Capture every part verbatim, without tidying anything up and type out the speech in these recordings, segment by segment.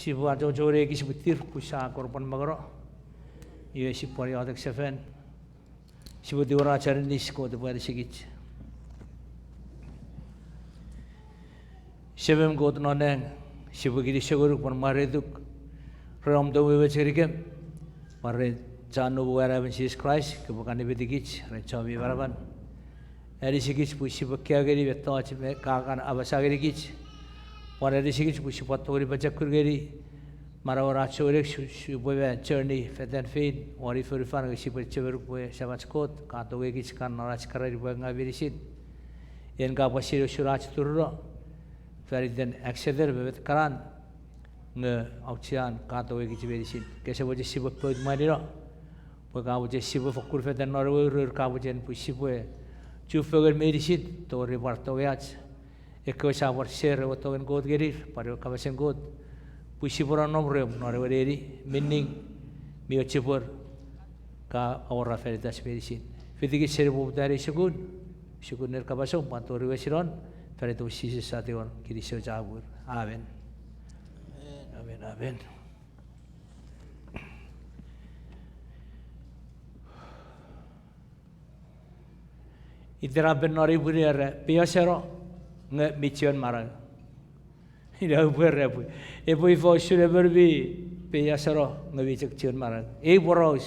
Sipwe achocho ngeni ekis pwe tir pwe sa kon pwan mongono. Iwe sipwe pwan iotek sefan. Sipwe tingor ach aninis Kot epwe anisikich. Semem Kot non nang, sipwe kinisou ngonuk pwan mwareituk ren om tou me mwen ngenikem, pwan ren chan noum we Anaemon Jises Kraist, kopwe kan nimetikich ren chommong manaman. Anisikich pwe sipwe kaeo ngeni mettoch me ka kan apasa ngenikich. Pwan anisikich pwe sipwe tongeni pochokun ngeni manauen ach souneng, sipwe ma journey fetan fein won ei fonufan nge sipwe chemeni pwe Samach Kot ka tongeikich kan non ach keran ipwe ngaw meinisin. En ka pwan sinei usun ach turuno fan iten accident me met kanan, nge auchean ka tongeikich meinisin. Kese mochen sipwe pout mwanino, pwe ka mochen sipwe fokkun fetan non ewe urur, ka mochen pwe sipwe chufengen meinisin tori pwan tongeach. Ekkewe sia pwan share ewe tongen Kot ngenir, pwan ewe kapasen Kot, pwe sipwe nonnom rem non ewe neni mi ning, mi ochipwer, ka awora fan itach meinisin. Fitikich seni poputan ei sukun, sukun ner kapasom pwan tori wesinon, fan itan Jises ach tingor, kinisou chapur. Amen. Amen, amen. Itenapen non ei pwin era peiaseno nge mi chiwen manau. Ina upwe era pwe, epwe ifa usun emon mi peiaseno nge mi chok chiwen manau? Ei poraus.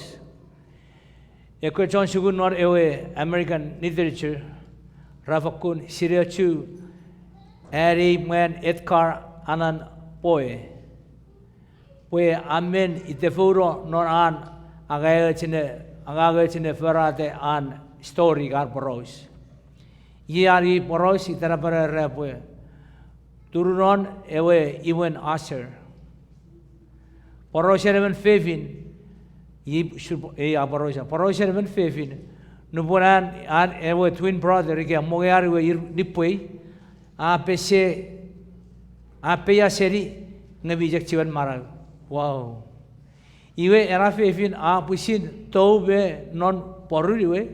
Ekkewe chon sukun non ewe American literature ra fokkun sinei usun an ei mwan Edgar Allan Poe, pwe a men itefouno non an angangoch ne, angangoch ne forata an story, an poraus. Iei an ei poraus itenapen era pwe Turunon ewe Imwen Oser. Porausen emon fefin, i, su-, ei a porausen, porausen emon fefin, nupwen an, an ewe twin brother ika mongean we ir nipwei, a pese, a peiaseni nge mi chok chiwen manau. Wow. Iwe ena fefin a pwisin tou me non pworun we,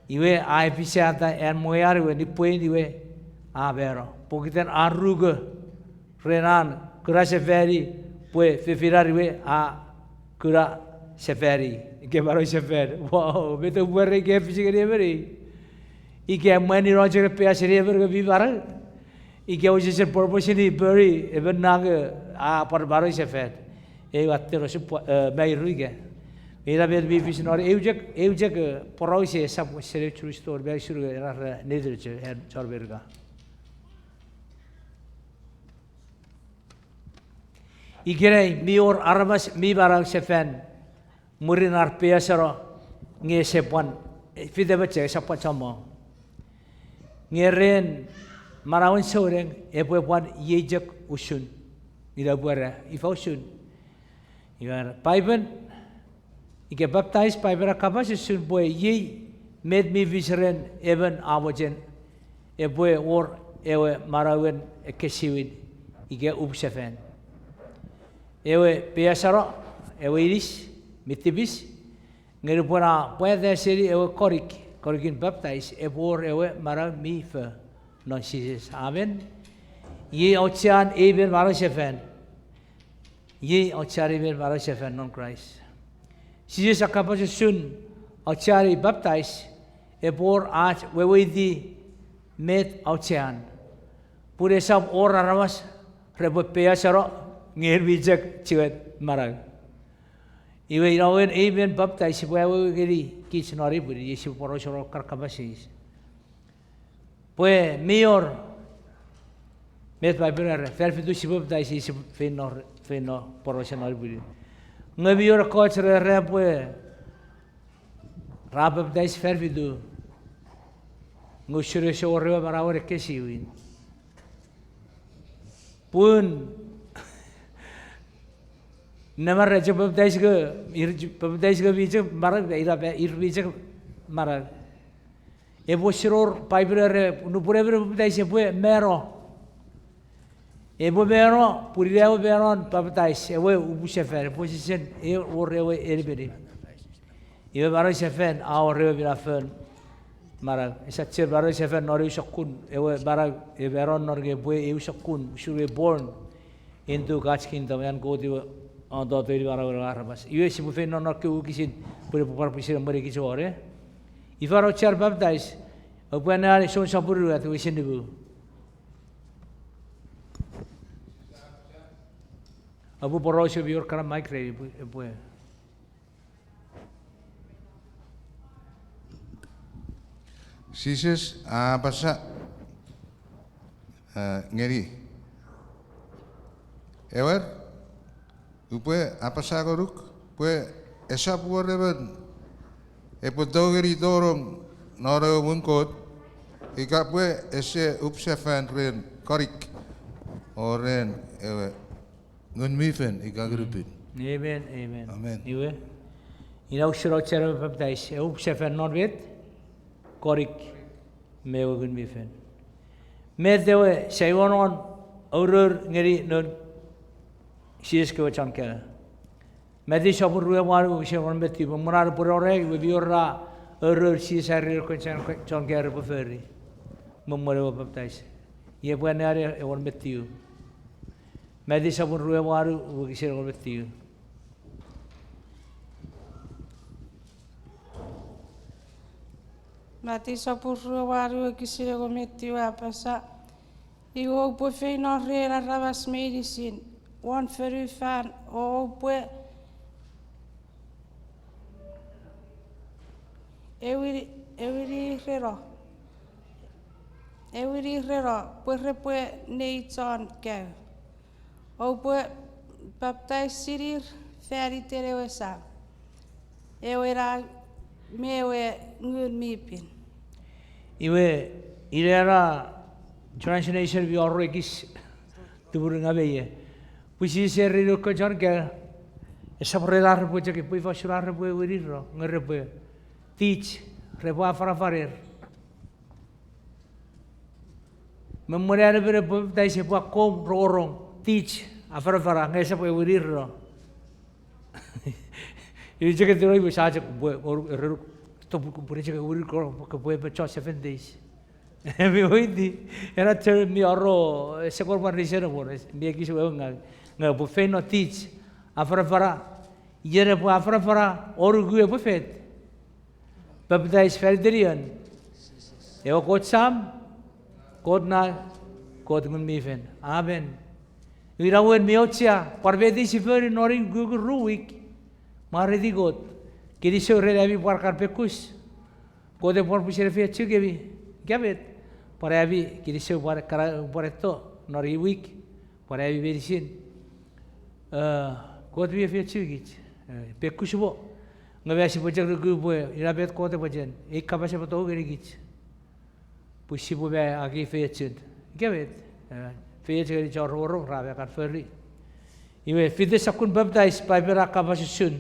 iwe a efisata an mongean we nipwein iwe a mano. Pokiten a ruko ren an kuna sefani pwe fefinan we a kuna sefani. Ika manau sefan. Wow, met upwe era ika fis ngeni emon ei. Ika mwan ino chok ne peiaseni emon nge mi manau. Ika wesesen purposeni bury emon na nge a pwan manau sefan. Ei watten osupwang, eh, mairu ika. Ina met mi fis non ei, eu chok, eu chok, eh, porause, esap wesen true story, mairu ika, ena ra literature an chon Merika. Ikenai mi wor aramas mi manau sefan mwirin ar peiaseno nge ese pwan, eh, fite mochen esap pwan chommong. Nge ren manauen souneng epwe pwan iei chok usun. Ina upwe era, ifa usun? Iwe, Paipen, ika baptize, Paipen a kapas usun pwe iei met mi fis ren emon a mochen epwe wor ewe manauen ekkesiwin ika upsefan. Ewe peiaseno, ewe inis mi tipis, nge nupwen a pwata seni ewe konik, konikin baptize, epwe wor ewe manau mi fo non Jises. Amen. Iei auchean ei men manau sefan. Iei auchean ei men manau sefan non Kraist. Jises a kapas usun auchean ei baptize, epwe wor ach weweiti met auchean. Pun esap wor aramas repwe peiaseno nge mi chok chiwen manau. Iwe ina wewen ei men baptize sipwe awewe ngeni kich non ei pwin, iei sipwe porausen ekkana kapas eis. Pwe mi wor met Paipen era, fan fitu sipwe baptize, sipwe feino, feino porausen non ei pwin. Nge mi wor ekkoch re era pwe ra baptize fan fitu, nge usun ese wor ewe manauen ekkesiwin. Pun neman ra chok baptize nge, ir chok baptize nge mi chok manau, ina pwe ir mi chok manau. Epwe sinor Paipen era, nupwen emon baptize epwe mano. Epwe mano, pun ina ewe manon baptize, ewe upusefan, epwe sesen, e wor ewe enimeni. Iwe manausefan a wor ewe minafon manau. Esap chok manausefan non eu sokkun, ewe manau, e manon non nge epwe eu sokkun, usun ewe born. Into God's kingdom, an Kot iwe, a, toteni manauan aramas. Iwe sipwe feino non ekkewe wokisin, pwe epwe pwan pwisin emwenikich won, e? Ifa unusen papatais, oupwe anneani Jon sopun ruwe, wokisin nimu. Oupwe poraus, epwe wor kana mic remi, epwe, epwe. Jises a apasa, eh, ngeni, ewer, upwe apasa ngonuk pwe esap wor emon epwe tongeni tonong non ewe muun Kot ika pwe ese up sefan ren konik o ren ewe Ngun mi Fel ika Ngun mi Pin. Amen, amen. Amen. Iwe, ina usun auchean ewe papatais, e up sefan non met? Konik me ewe Ngun mi Fel. Met ewe Saimon a ourour ngeni noun Jises kewe chon kaeo? Matiu sopun rue me wanu, wokisin engon me tiu, me mwen an epwe orek, iwe mi wor ra ourour Jises a ereni ekkewe chon, chon kaeo repwe fori me mwen ewe papatais. Iwe epwe anneani engon me tiu. Matiu sopun rue me wanu, wokisin engon me tiu. Matiu sopun rue me wanu, wokisin engon me tiu a apasa, iwe oupwe feino ren aramas meinisin won fonufan o oupwe ewini-, ewinireno, ewinireno pwe repwe nei chon kaeo. Oupwe papataisinir fan iten ewe Sam, ewe Nau, me ewe Ngun mi Pin. Iwe, ina ena translation mi wor ekis tumunu ngeni ie. Pwe Jises a ereni ekkewe chon kaeo, esap ren ar repwe chok, pwe ifa usun ar repwe ewinireno, nge repwe teach, repwe afanafaner. Me mwen an emon epwe papatais epwe akkom rongorong, teach, afanafana, nge esap ewinireno. Iwe chok etiwa iwe sa chok pwe, or, erenu, topwe pwe chok ewinireno, kopwe epwe chon seven days. Mi weiti, ena term mi wor, ese kon pwan reasonable, mi ekis wewe ngang, nge pwe feino teach, afanafana, ien epwe afanafana, o nuku epwe fet. Papatais fan iten ion? Ewe Kot Sam, Kot Nau, Kot Ngun mi Fel. Amen. Ina wewen mi auchea, pwan met sipwe fori non ei ukukun ru wik, mwareiti Kot. Kinisou ren ami pwan kan pekus. Kot epwe pwan pwisin efeiochukemi. Ika met, pwan ami kinisou pwan kana, pwan eto non ei wik, pwan ami meinisin. Eh, Kot mi efeiochukich. Eh, pekus mo. Nge mi sipwe chok nuku pwe ina met Kot epwe chen, ei kapas epwe tou ngenikich. Pwe sipwe me aki feiochun. Ika met, eh, feioch ngeni chon rongorong ra me kan fori. Iwe, fitu sokkun papatais Paipen a kapas usun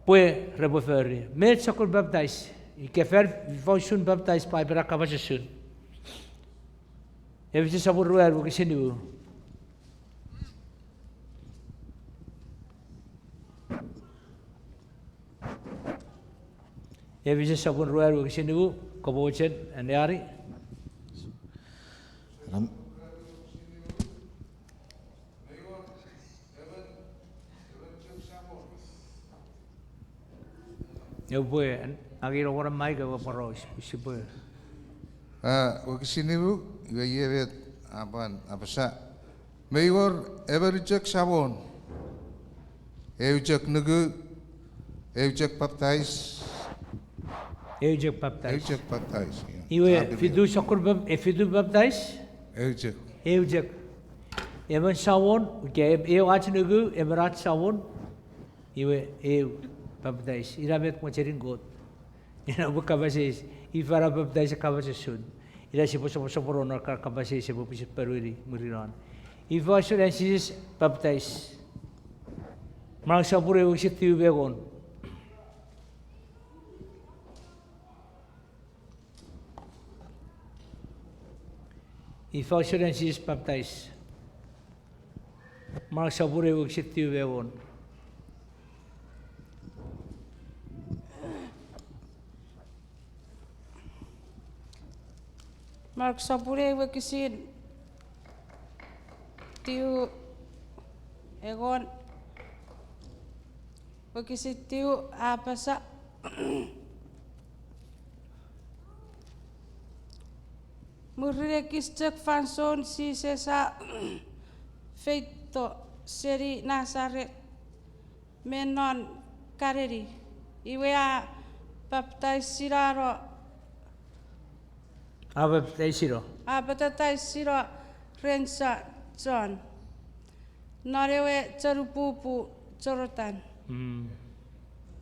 pwe repwe fori. Met sokkun papatais, ika fan, ifa usun papatais Paipen a kapas usun? Efesus sopun ruanu wokisin nimu. Efesus sopun ruanu wokisin nimu, kopwe mochen anneani. Ram- Ewe pwe, an-, angei lon mic ewe poraus, pwe sipwe. A, wokisin nimu, iwe iei met a pwan apasa. Mei wor emon chok Samon. Eu chok nuku, eu chok papatais. Eu chok papatais. Eu chok papatais, ia. Iwe, fitu sokkun pap-, e fitu papatais? Eu chok. Eu chok. Emon Samon, ika em-, eu ach nuku, emon ach Samon. Iwe, eu papatais. Ina met mochenin Kot. Ina pwe kapas eis, ifa na papatais a kapas usun. Ina sipwe soposopono non ka-, kapas eis epwe pwisin ponueni mwirin non. Ifa usun an Jises papatais? Mark sopun ew wokisin tiu me engon. Ifa usun an Jises papatais? Mark sopun ew wokisin tiu me engon. Mark sopun ew wokisin Tiu, engon, wokisin tiu a apasa, mwirin ekis chok fansoun Jises a feito seni Nasaret me non Kaneni, iwe a papataisino, a papataisino, a papataisino ren Sa-, Jon non ewe chanpupu Jortan.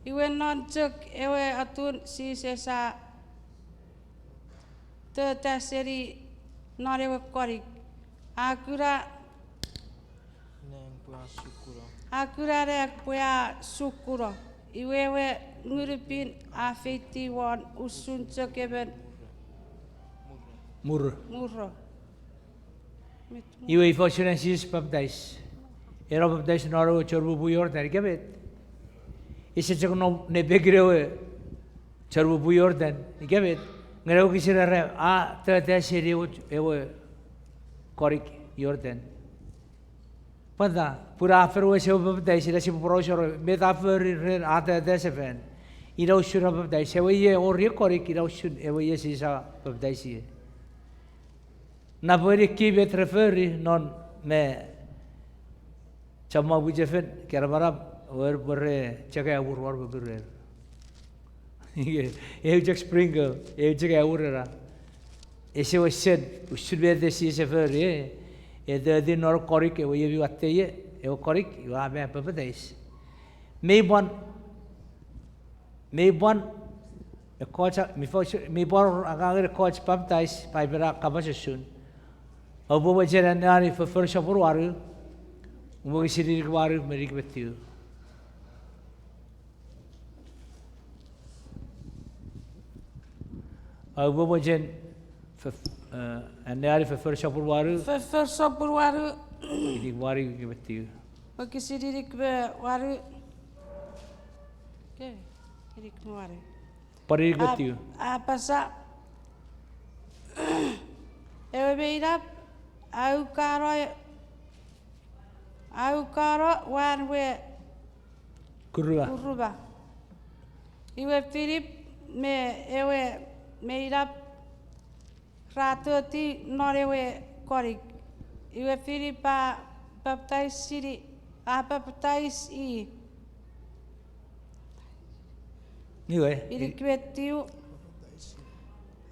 Iwe non chok ewe atun Jises a tota seni non ewe konik, a kuna, a kuna nang pwe a sukuno. Iwe ewe Ngun mi Pin a feitiw won usun chok emon muro. Iwe ifa usun an Jises papatais? Ena papatais non ewe chanpupu Jortan ika met? Ese chok nom nepekin ewe chanpupu Jortan ika met? Nge ewe wokisin era a tota seni ewe, ewe konik Jortan. Pwata? Pun a fen wes ewe papatais, ina sipwe poraus won met a fori ren a tota sefan. Ina usun a papatais, ewe ie a wor ie konik, ina usun ewe ie Jises a papatais ie. Napengeni key met re fori non me chommong mwichefen, kena manam, wer pwe re chok awur won mokurer. Eu chok sprinkle, eu chok awur ena. Ese wesen usun met Jises a fori, e, e toti non konik, ewe ie mi watte ie, ewe konik, iwe a papatais. Mi pwan, mi pwan, ekkoch, mi fo-, mi pwan angangen ekkoch papatais Paipen a kapas usun. Oupwe mochen anneani Foffor sopun wanu, wokisin inik me wanu me inik me tiu. Oupwe mochen, fof-, eh, anneani Foffor sopun wanu. Foffor sopun wanu. Inik me wanu, inik me tiu. Wokisin inik me wanu. Ke, inik me wanu. Pwan inik me tiu. A apasa, ewe meinap a ukano, a ukano wan we kuruma. Kuruma. Iwe Filip me ewe meinap ra toti non ewe konik. Iwe Filip a papatais seni, a papatais i. Iwe, inik me tiu,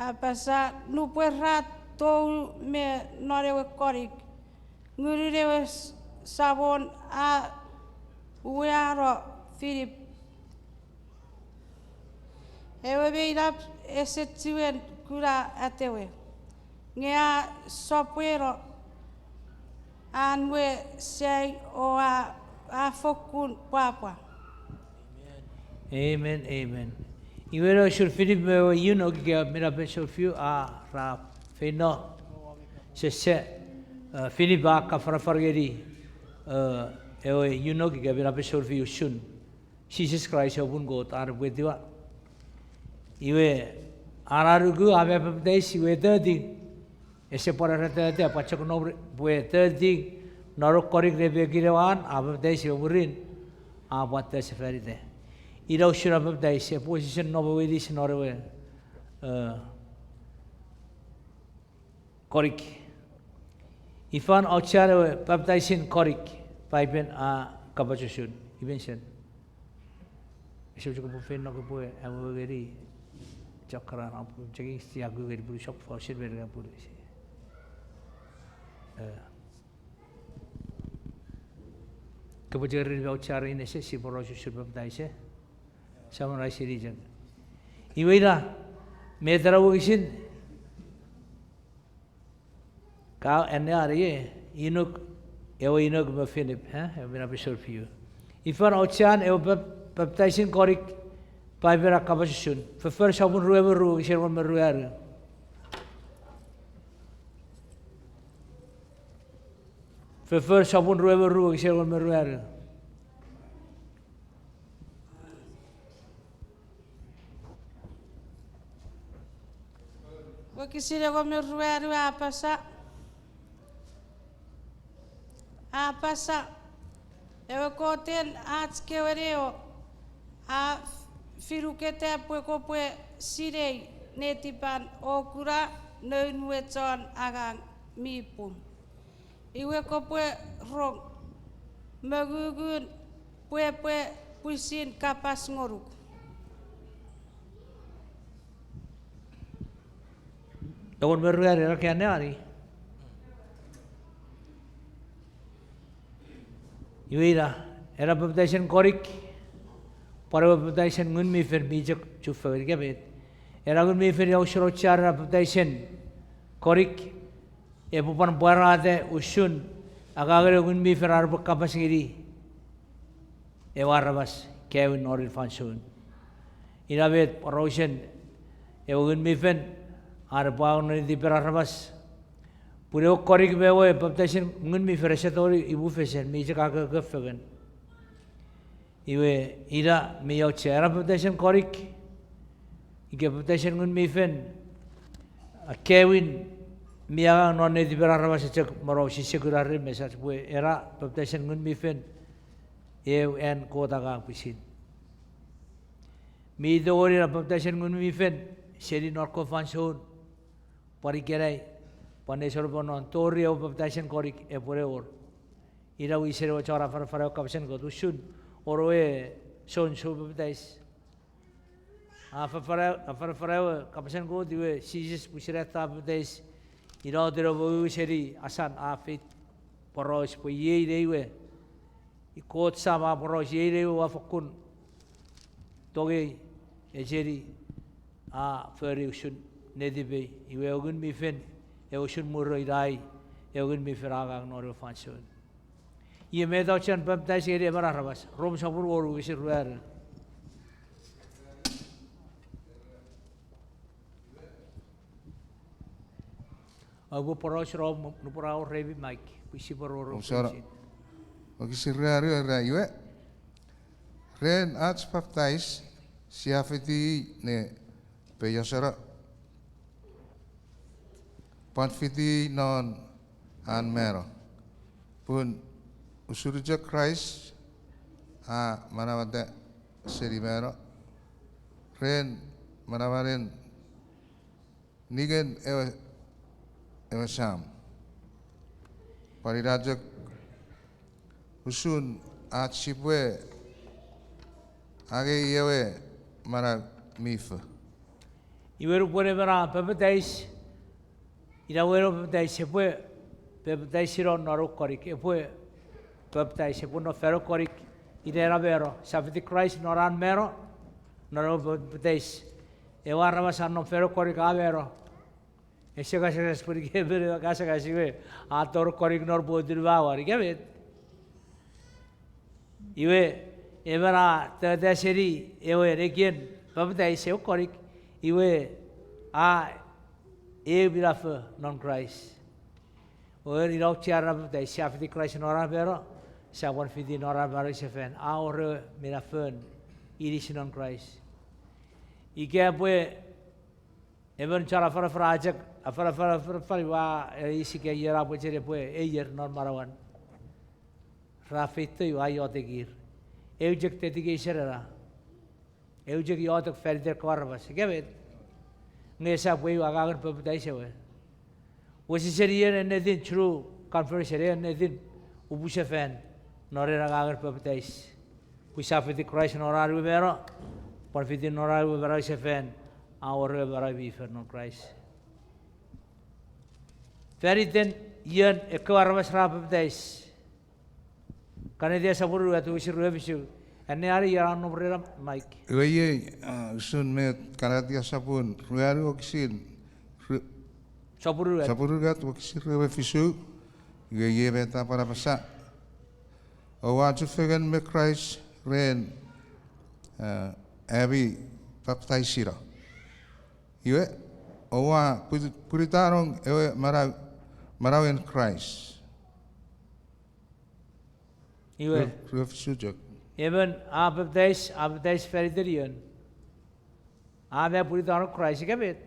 a apasa, nupwen ra tou me non ewe konik, Ngunun ewe s-, Samon a uweano Filip. Ewe meinap ese chiwen kuna atewe, nge a sopweno an we sai o a, a fokkun pwapwa. Amen, amen. Iwe ina usun Filip me ewe eunuch ika meinap ese fiu a ra feino sese, eh, Filip a kan afanafan ngeni, eh, ewe eunuch ika meinap ese fiu usun Jises Kraist ewe Pun Kot an epwe etiwa. Iwe, an a nuku a papatais iwe toti. Ese pwan era toti, a pwan chok nom pwe toti non konik nepekin ewe an a papatais iwe mwirin a pwan tesefanita. Ina usun a papatais, epwe wesewesen nom ewe inis non ewe, eh, konik. Ifan auchean ewe papataisin konik Paipen a kapas usun? Imensen. Ese chok pwe feino kopwe awewe ngeni chok ran, chok isi aku ngeni pun sokkopaten men ka pun isi. Eh. Kopwe chok ren auchean ese, sipwe poraus usun papataise. Summarize-ini chok. Iwe ina, met ena wokisin ka anneani, e, eunuch, ewe eunuch me Filip, e, ewe meinap ese fiu. Ifan auchean ewe pap-, papataisin konik Paipen a kapas usun? Foffor sopun rue me ru, wokisin engon me ruanu. Foffor sopun rue me ru, wokisin engon me ruanu. Wokisin engon me ruanu a apasa, A apasa, ewe Koten ach kewe neo a finuketa pwe kopwe sinei netipan o kuna noun we chon angang mi pung. Iwe kopwe rong mongungun pwe epwe pwisin kapas ngonuk. Engon me ruanu, ena ka anneani. Iwe ina, ena papataisen konik, pwan ewe papataisen Ngun mi Fel mi chok chufengen ika met. Ena Ngun mi Fel ina usun auchean ena papataisen konik, epwe pwan pwarata usun angangen ewe Ngun mi Fel ar repwe kapas ngeni ewe aramas kawin non ei fansoun. Ina met porausen ewe Ngun mi Fel ar repwe angang non netipen aramas. Pun ewe konik me ewe papataisen Ngun mi Fel ese tongeni imufesen, mi chok akokko fengen. Iwe ina mi auchea ena papataisen konik ika papataisen Ngun mi Fel, a kawin mi angang non netipen aramas, chok moro sise kuna ren mesach pwe ena papataisen Ngun mi Fel eu an Kot angang pwisin. Mi tongeni ena papataisen Ngun mi Fel seni non ekkewe fansoun, pwan ikenai, pwan nesor pwan non, tori ewe papataisen konik epwe ne wor. Ina wisen ewe chon afanafana ewe kapasen Kot usun, wor ewe soun sou papatais. A afanafana ewe kapasen Kot iwe Jises pwisin a papatais, ina atun ewe mongungu seni asan a feito poraus pwe iei nei we, Kot Sam a poraus, iei nei we ua fokkun tongei, echeni, a fori usun netipei, iwe ewe Ngun mi Fel, ewe usun mwirin ina i, ewe Ngun mi Fel a angang non ewe fansoun. Iei met auchean papatais ngeni emon aramas, Rom sopun wonu wokisin ruanu. Aupwe poraus rom nupwen a wor remi mic, pwe sipwe roro. Wokisin ruanu era iwe, ren ach papatais sia fiti ne peiaseno, pwan fiti non an mano. Pun usun chok Kraist a manauata seni mano ren manamanen ningen ewe, ewe Sam, pwan ina chok usun ach sipwe angei ewe manau mi fo. Iwe nupwen emon a papatais, ina wewen ewe papatais epwe papataisino non ewe konik, epwe papatais, epwe nom fan ewe konik, ina ena mano, sia fiti Kraist non an mano, non ewe papatais. Ewe aramas a nom fan ewe konik a mano. Ese kasakas pwe ika emon ewe kasakas iwe a tori konik non pwotunun mawan ika met. Iwe, emon a tata seni ewe nekien papatais ewe konik, iwe a eu minafo non Kraist. Wewen ina auchean ena papatais, sia fiti Kraist non an mano, sia pwan fiti non an manausefan, a wor ewe minafon inis non Kraist. Ika pwe emon chon afanafan a chok afanafan, afanafan, iwe a eis ika ion a pwe chen epwe aier non manauan. Ra feito iwe a iotekir. Eu chok dedication ena. Eu chok iotek faniten ekkewe aramas ika met. Nge esap pwe eu angangen papatais ewe. Wesewesen ion ennetin true conversion, ennetin upusefan non ena angangen papatais. Pwe sia fiti Kraist non an we mano, pwan fiti non an we manausefan, a wor ewe manau mi fo non Kraist. Faniten ion ekkewe aramas ra papatais. Kaletia sopun unungat wokisin rue me fisu. Anneani ion a nom ren mic. Iwe iei, a, usun met Kaletia sopun ruanu wokisin, ru-, sopun unungat wokisin rue me fisu. Iwe iei met a pwan apasa. Oua chufengen me Kraist ren, a, ami papataisino. Iwe, oua puri-, puritanong ewe manau-, manauen Kraist. Iwe, rue fisu chok. Emon a papatais, a papatais faniten ion. A ma puritanong Kraist ika met.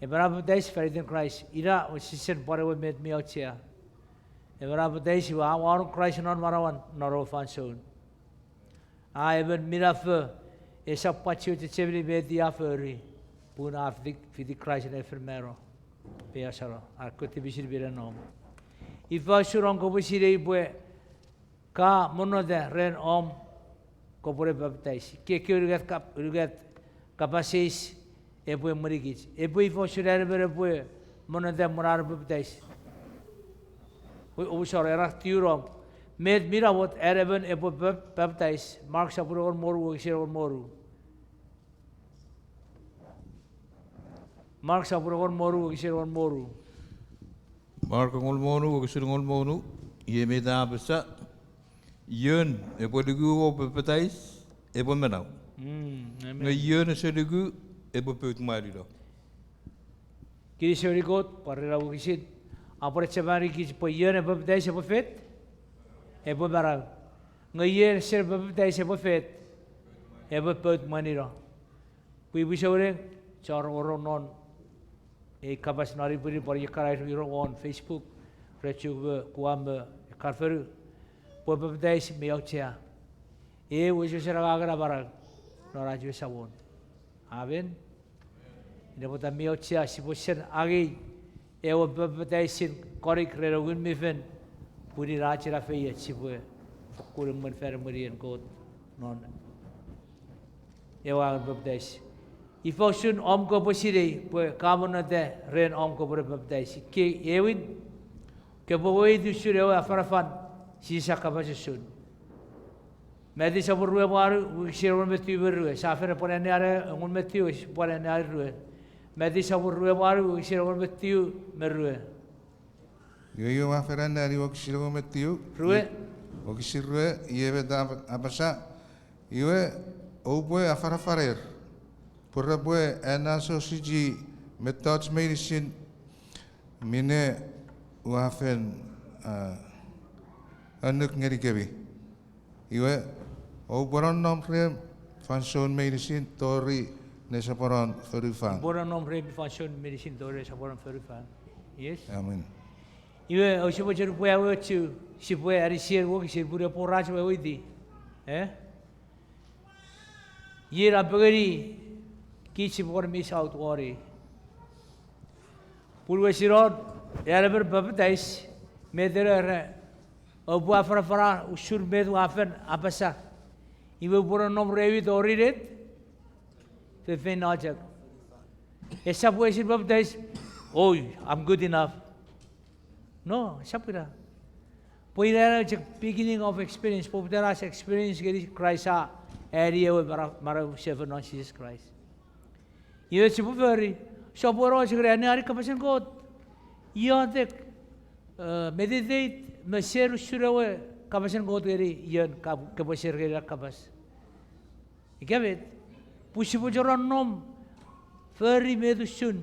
Emon a papatais faniten Kraist. Ina wesewesen pwan ewe met mi auchea. Emon a papatais iwe a wanong Kraist non manauan non ewe fansoun. A emon minafo, esap pwan chiwen chechemeni met i a fori, pun a fiti, fiti Kraist ne fen mano. Peiasano, a koti misin minen om. Ifa usun om kopwe sinei pwe ka monnota ren om kopwene papatais? Ke, ke unungat kap-, unungat kapas eis epwe emwenikich. Epwe ifa usun an emon epwe monnota mwen an papatais? O-, omusano, era tiunom. Met mi namot an emon epwe pap-, papatais? Mark sopun engon me wonu wokisin engon me wonu. Mark sopun engon me wonu wokisin engon me wonu. Mark engon me wonu wokisin engon me wonu, iei met a apasa: Ion epwe nuku o papatais epwe manau. Nge ion ese nuku epwe pout mwanino. Kinisou ngeni Kot pwan ren ei wokisin. A pwan achema ngenikich pwe ion epwe papatais epwe fet? Epwe manau. Nge ion ese papatais epwe fet? Epwe pout mwanino. Pwipwi souneng, chon rongorong non ei kapas non ei pwinin pwan iei kana ir mi rong won Facebook, ren Chuuk me Guam me ekkan fonu, pwe papatais mi auchea. Ew wesewesen angangen amanau non ach we Samon. Amen. Ina pwata mi auchea sipwe sen angei ewe papataisin konik ren ewe Ngun mi Fel, pun ina ach ina feioch sipwe fokkun emwen fan emwenien Kot non ewe angangen papatais. Ifa usun om kopwe sinei pwe ka monnota ren om kopwene papatais? Ikkei aewin, kopwe weweiti usun ewe afanafan Jises a kapas usun. Matiu sopun rue me wanu wokisin engon me tiu me rue. Sia fen pwan anneani engon me tiu, pwan anneani rue. Matiu sopun rue me wanu wokisin engon me tiu me rue. Iwe, iwe ua fen anneani wokisin engon me tiu. Rue. Wokisin rue, iei met a apasa: Iwe, oupwe afanafaner pwe repwe anneasochisi mettoch meinisin minne ua fen, a, annuk ngenikemi. Iwe, oupwe nonnom rem fansoun meinisin tori nesoponon fonufan. Oupwe nonnom remi fansoun meinisin tori nesoponon fonufan. Yes? Amen. Iwe, ousipwe chok pwe awewe chu, sipwe anisi ei wokisin pun epwe wor ach weweiti. Eh? Iei napengeni kich sipwe kon miss out won i. Pun wesinon, an emon papatais, met ena era, oupwe afanafana usun met ua fen apasa. Iwe oupwe nonnom remi tori net feinfeino chok. Esap wesin papatais, oh, I'm good enough. No, esap ina. Pwe ina ena chok beginning of experience, poputan ach experience ngeni Kraist a ani ewe mara-, manau sefan non Jises Kraist. Iwe sipwe fori, sopweno chok ren anneani kapasen Kot. Iotek, eh, meditate, me share usun ewe kapasen Kot ngeni ion ka-, kopwe share ngeni ena kapas. Ika met, pwe sipwe chok nonnom fori met usun.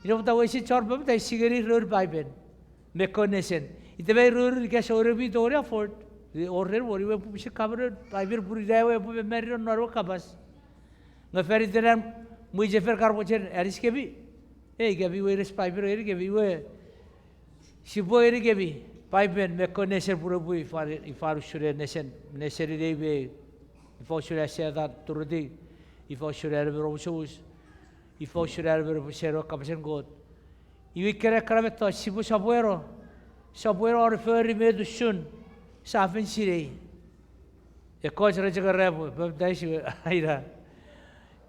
Ina pwata wesen chon papatais si ngeni rour Paipen me ekkoch nesen. Ita mei rour ika souneng mi tongeni afford, e, wor ren won, iwe pwisin kamono Paipen pun ina ewe epwe mamarino non ewe kapas. Nge fan iten an mwichefen ka mochen anisikemi, e, ikemi weires Paipen ngenikemi, iwe sipwe ngenikemi Paipen me ekkoch nesen pun epwe ifa-, ifa usun nesen, nesen inei me ifa usun an Setan turutiw, ifa usun an emon omusomus, ifa usun an emon epwe share ewe kapasen Kot. Iwe ikkena ekkana mettoch sipwe sopweno, sopweno ne fori met usun sia fen sinei. Ekkoch re chok era pwe papatais iwe, ina.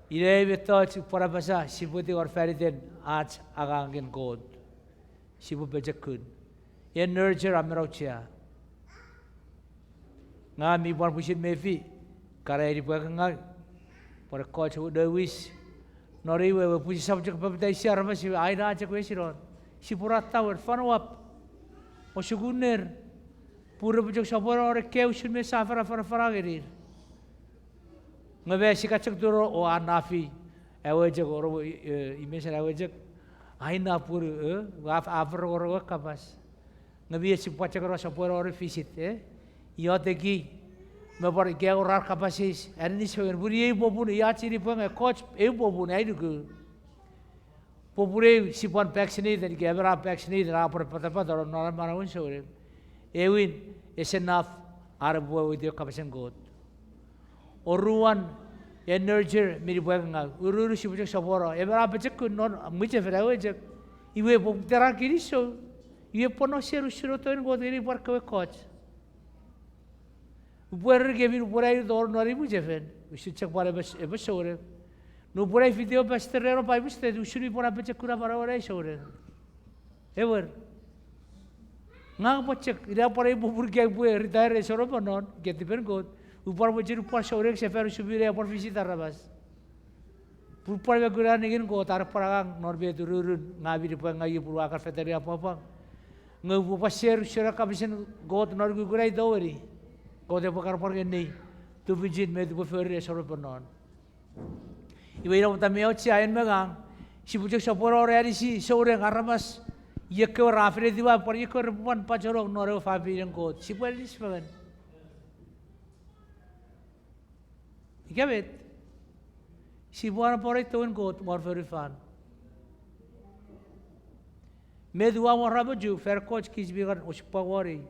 Ina ei mettoch pwan apasa sipwe tingor fan iten ach angangen Kot. Sipwe pochokun. En nurture a men auchea. Ngang mi pwan pwisin mefi, kana ei nipwakingaw, pwan ekkoch nouwis. Non ei we, we pwisin sap chok papataisi aramas, iwe aina chok wesinon. Sipwe ra tawer, fanuap, osukuner, pun repwe chok sopweno ne kaeo usun met sia fen afanafana ngenir. Nge me sia kan chok turo o anafi, ewe chok, oro, e, imesen ewe chok, aina pun, e, a f-, a forongorong ewe kapas. Nge mi sipwe chok ra sopweno ne visit, e? Ioteki, me pwan ika wor ar kapas eis, aninis fengen, pun iei popun, i ach ini pwe nge ekkoch, eu popun, ai nuku. Popun eu, sipwe pwan vaccinated, ika emon a vaccinated, a pwan patapat non manauen souneng. Ewin, ese naf ar epwe weweiti ewe kapasen Kot. Oruan, a nurture minne epwe ngau. Ururu, sipwe chok sopwono. Emon a pochokun non mwichefen, ewe chok. Iwe epwe tera kinisou. Iwe epwe no ser usun ewe tongen Kot ngeni pwan kewe ekkoch. Upwe ereni kemi nupwen ai tori non ei mwichefen, usun chok pwan epwe, epwe souneng. Nupwen ai fiti ewe pastor ren ewe Bible study, usun mi pwan apochokuna pwan ewe ai souneng. Ewer. Ngang pwan chok, ina pwan ei popun ika upwe retire ese wor emon non, ika tipen Kot. Upwe pwan mochen upwe pwan souneng sefan usun minne upwe pwan visit aramas. Pun pwan me kuna nengin Kot are pwan angang non met ururun ngang mi pwan ngau ie pun ua kan fetani apwapwang. Nge upwe pwan ser usun ewe kapasen Kot non ukukun ai tongeni. Kot epwe kan pwan ngeniei tufichin met upwe fori ese wor emon non. Iwe ina pwata mi auchea en me ngang, sipwe chok sopweno ne anisi souneng aramas, iei ekkewe ra fen etiwa pwan iei ekkewe repwe pwan pachenong non ewe famini en Kot. Sipwe aninis fengen. Ika met, sipwe an pwan tongen Kot won fonufan. Met ua mwo ra mochu, fan ekkoch kich mi kan osupwang won ei.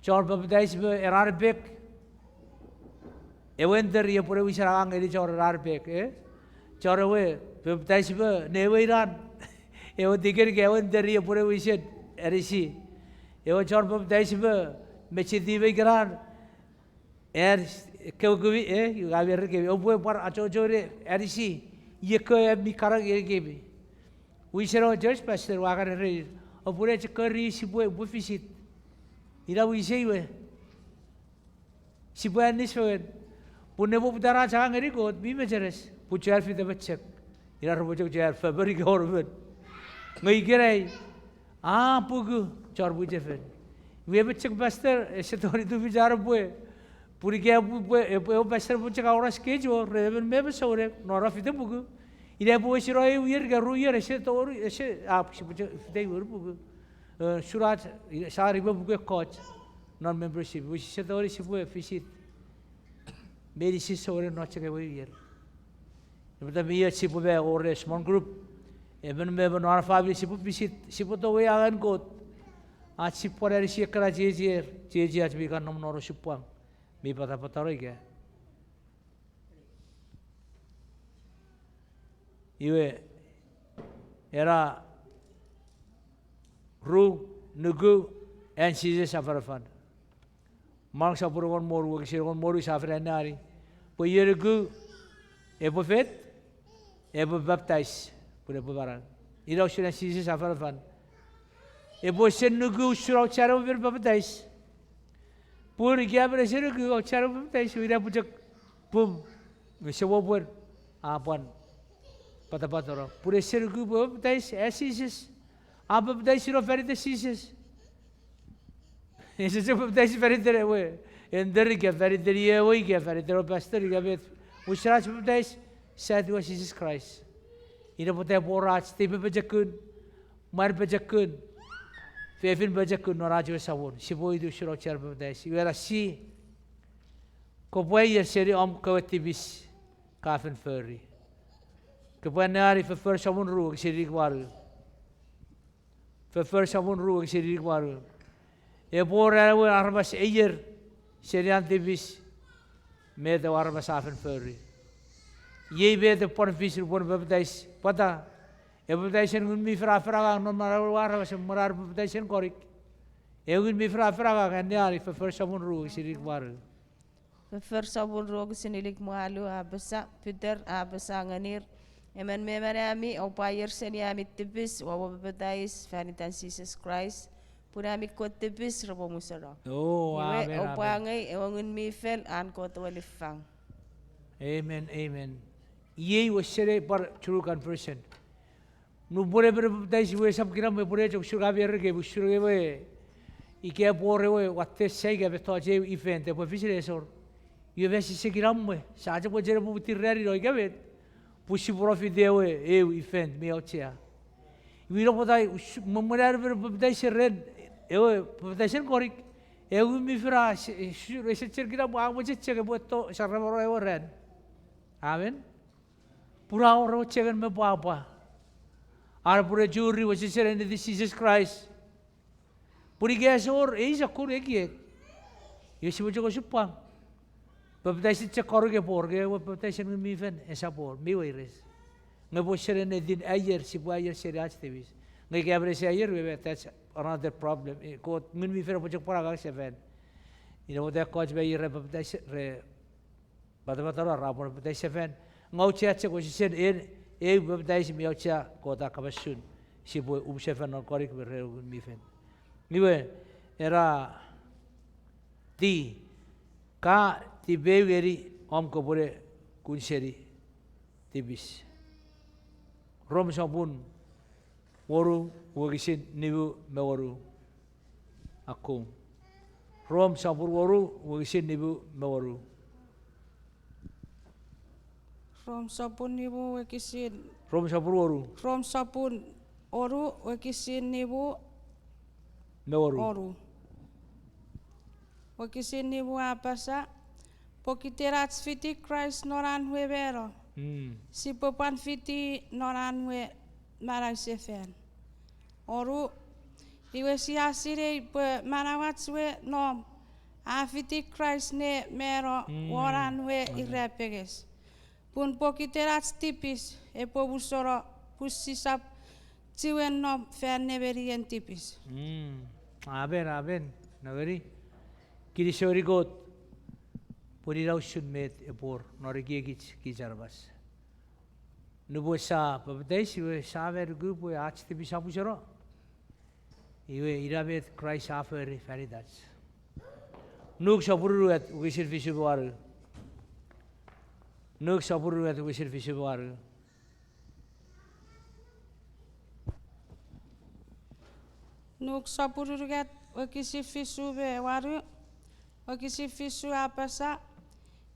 Chon papatais me ena epek, ewe elter epwene wisen angang ngeni chon ena epek, e? Chon ewe papatais me ne ewe inan, ewe tiken ika ewe elter epwene wisen anisi. Ewe chon papatais me, me chiti me ikenan, an, kewe kumi, e, ika mi ereni kemi, oupwe pwan achocho ne anisi, iei ekkewe mi kan ngeni kemi. Wisen ewe church pastor ua kan ereni, oupwe ne chok kori sipwe, upwe visit. Ina wisei we. Sipwe aninis fengen. Pun nepoputan ach angang ngeni Kot mi mecheres pun chok an fite me chok. Ina repwe chok chok an famini ika ormen. Nge ikenai, a puku chon mwichefen. Iwe emon chok pastor ese tongeni tufich an epwe, pun ika epwe, epwe, ewe pastor epwe chok awora schedule ren emon me emon souneng non a fite puku. Ina epwe wesino eu ier ika ru ier ese tongeni, ese, a, sipwe chok fite iwe ru puku. E, surach, sani me puku ekkoch non membership. Iwe sise tongeni sipwe visit meinisin souneng non chok ewe ier. Epwata mi och sipwe me wor ewe small group. Emon me emon non famini sipwe visit, sipwe tongei angangen Kot. Ach sipwe anisi ekkana chiechier, chiechiach mi kan nom non osupwang. Mi patapatano ika. Iwe, ena ru nuku an Jises afanafan. Mark sopun engon me wonu wokisin engon me wonu sia fen anneani. Pwe io nuku epwe fet, epwe papatais, pun epwe manau. Ina usun an Jises afanafan. Epwe sen nuku usun auchean emon papatais. Pun ika emon ese nuku auchean ewe papatais, ina epwe chok pum, nge ese wor pwe a pwan patapatano. Pun ese nuku pwe papatais, e Jises, a papataisino fan iten Jises. Ese chok papataisi fan iten ewe elter ika fan iten ewe ika fan iten ewe pastor ika met. Usun ach papatais, sia etiwa Jises Kraist. Ina pwata epwe wor ach tipepochokun, mwan pochokun, fefin pochokun non ach ewe Samon. Sipwe eti usun auchean papatais. Iwe ena si, kopwe aier seni om kewe tipis ka fen fori. Kopwe anneani Foffor sopun ru wokisin inik me wanu. Foffor sopun ru wokisin inik me wanu. Epwe wor an ewe aramas aier seni an tipis met ewe aramas a fen fori. Iei met epwe pwan fis nupwen papatais. Pwata? Ewe papataisen Ngun mi Fel a fen angang non manauan ewe aramas, mwen ar papataisen konik. Ewe Ngun mi Fel a fen angang, anneani Foffor sopun ru wokisin inik me wanu. Foffor sopun ru wokisin inik me wanu a apasa, Peter a apasa ngenir, emon me emon ami oupwe aier seni ami tipis, oupwe papatais fan itan Jises Kraist, pun ami kewe tipis repwe museno. O, iwe, amen, oupwe angei ewe Ngun mi Fel an Kot we niffang. Amen, amen. Iei we sene pwan true conversion. Nupwen emon e papataisi we esap kinamwe pwe ne chok usun ka mi ereni kemi usun ewe, ika epwe wor ewe watte sai ika mettoch eu event epwe fis nesor. Iwe me sise kinamwe, sa chok mochen epwe mwitir ran ino ika met. Pwe sipwe no fiti ewe eu event mi auchea. Iwe ina pwata, mwen an emon e papataisi ren ewe papataisen konik, ewe Ngun mi Fel a, ese chok kinamwe, a mochen chok epwe to saramano ewe ran. Amen. Pun a wor ewe chengen me pwapwa. Are pwe ne churi wesewesen anitin Jises Kraist. Pun ika ese wor ei sokkun ekiek, iwe sipwe chok osupwang. Papataisin chok konik epwe wor, nge ewe papataisin Ngun mi Fel esap wor, mi weires. Nge pwe seni ennetin aier, sipwe aier seni ach tipis. Nge ika emon ese aier, iwe that's another problem. Kot Ngun mi Fel epwe chok pwan angang sefan. Ina pwata ekkoch me aier re papatais, re patapatar ra pwan papatais sefan. Nge auchea chok wesesen en, eu papatais mi auchea Kot a kapas usun. Sipwe up sefan non konik me ren Ngun mi Fel. Iwe, era ti, ka tipeu ngeni om kopwene kun seni tipis. Rom sopun wonu wokisin nimu me wonu. Akkom. Rom sopun wonu wokisin nimu me wonu. Rom sopun nimu wokisin. Rom sopun wonu. Rom sopun wonu wokisin nimu me wonu. Wokisin nimu a apasa, pokiten ach fiti Kraist non an we mano, sipwe pwan fiti non an we manausefan. Wonu, iwe sia sinei pwe manauach we nom a fiti Kraist ne mano won an we irapenges. Pun pokiten ach tipis epwe musono, pun sisap chiwen nom fan nemenien tipis. Amen, amen. Nengeni, kinisou ngeni Kot pwe ina usun met epwe wor non ekiekich kich aramas. Nupwen sa papatais iwe sa nuku pwe ach tipis a musono. Iwe ina met Kraist a fori fan itach. Nuk sopun unungat wokisin fisu me wanu. Nuk sopun unungat wokisin fisu me wanu. Nuk sopun unungat wokisin fisu me wanu. Wokisin fisu a apasa,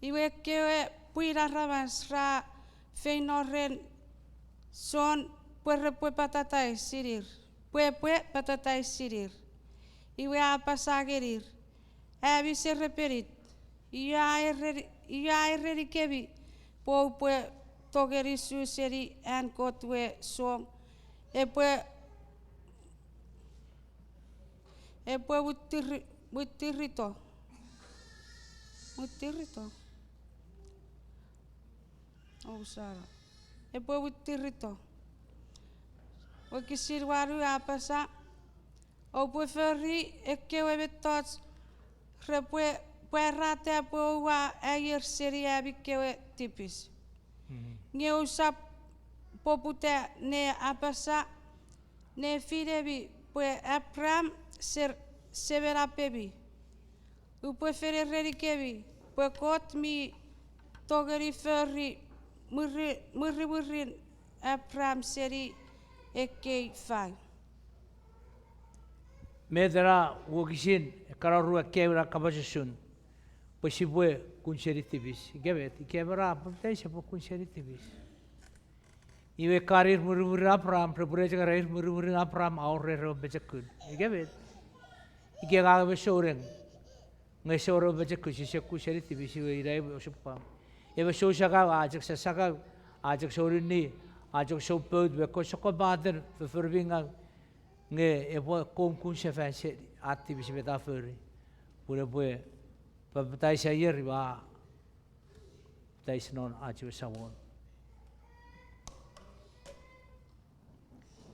iwe ekkewe pwin aramas ra feino ren Jon pwe repwe patatais sinir, pwe epwe patatais sinir. Iwe a apasa ngenir, ami serepenit, io a erenikemi pwe oupwe tongeni su seni an Kot we song, epwe epwe mwitirito. Mwitirito. Ousano. Epwe mwitirito. Wokisin wanu a apasa, oupwe fori ekkewe mettoch repwe pwarata pwe oua aier seni ami kewe tipis. Nge ousap poputa ne apasa nefinemi pwe Abraham semenapemi. Upwe fen erenikemi pwe Kot mi tongeni fori mwirimwirin Abraham seni ekkei fau. Met ena wokisin ekkana ru akkaewin a kapas usun pwe sipwe kun seni tipis. Ika met, ika emon a papatais epwe kun seni tipis. Iwe ekkan ir mwirimwirin Abraham, repwe ne chok era ir mwirimwirin Abraham a wor rer ewe pochokun. Ika met, ika ngang emon souneng, nge ese wor ewe pochokun, sise kun seni tipis, iwe ina ewe osupwang. Emon sou sakau a chok sasakau, a chok sounini, a chok sou pout me ekkewe sokkun paten foffor mi ngaw, nge epwe kon kun sefan seni an tipis met a fori. Pun epwe papatais aier iwe a papatais non ach we Samon.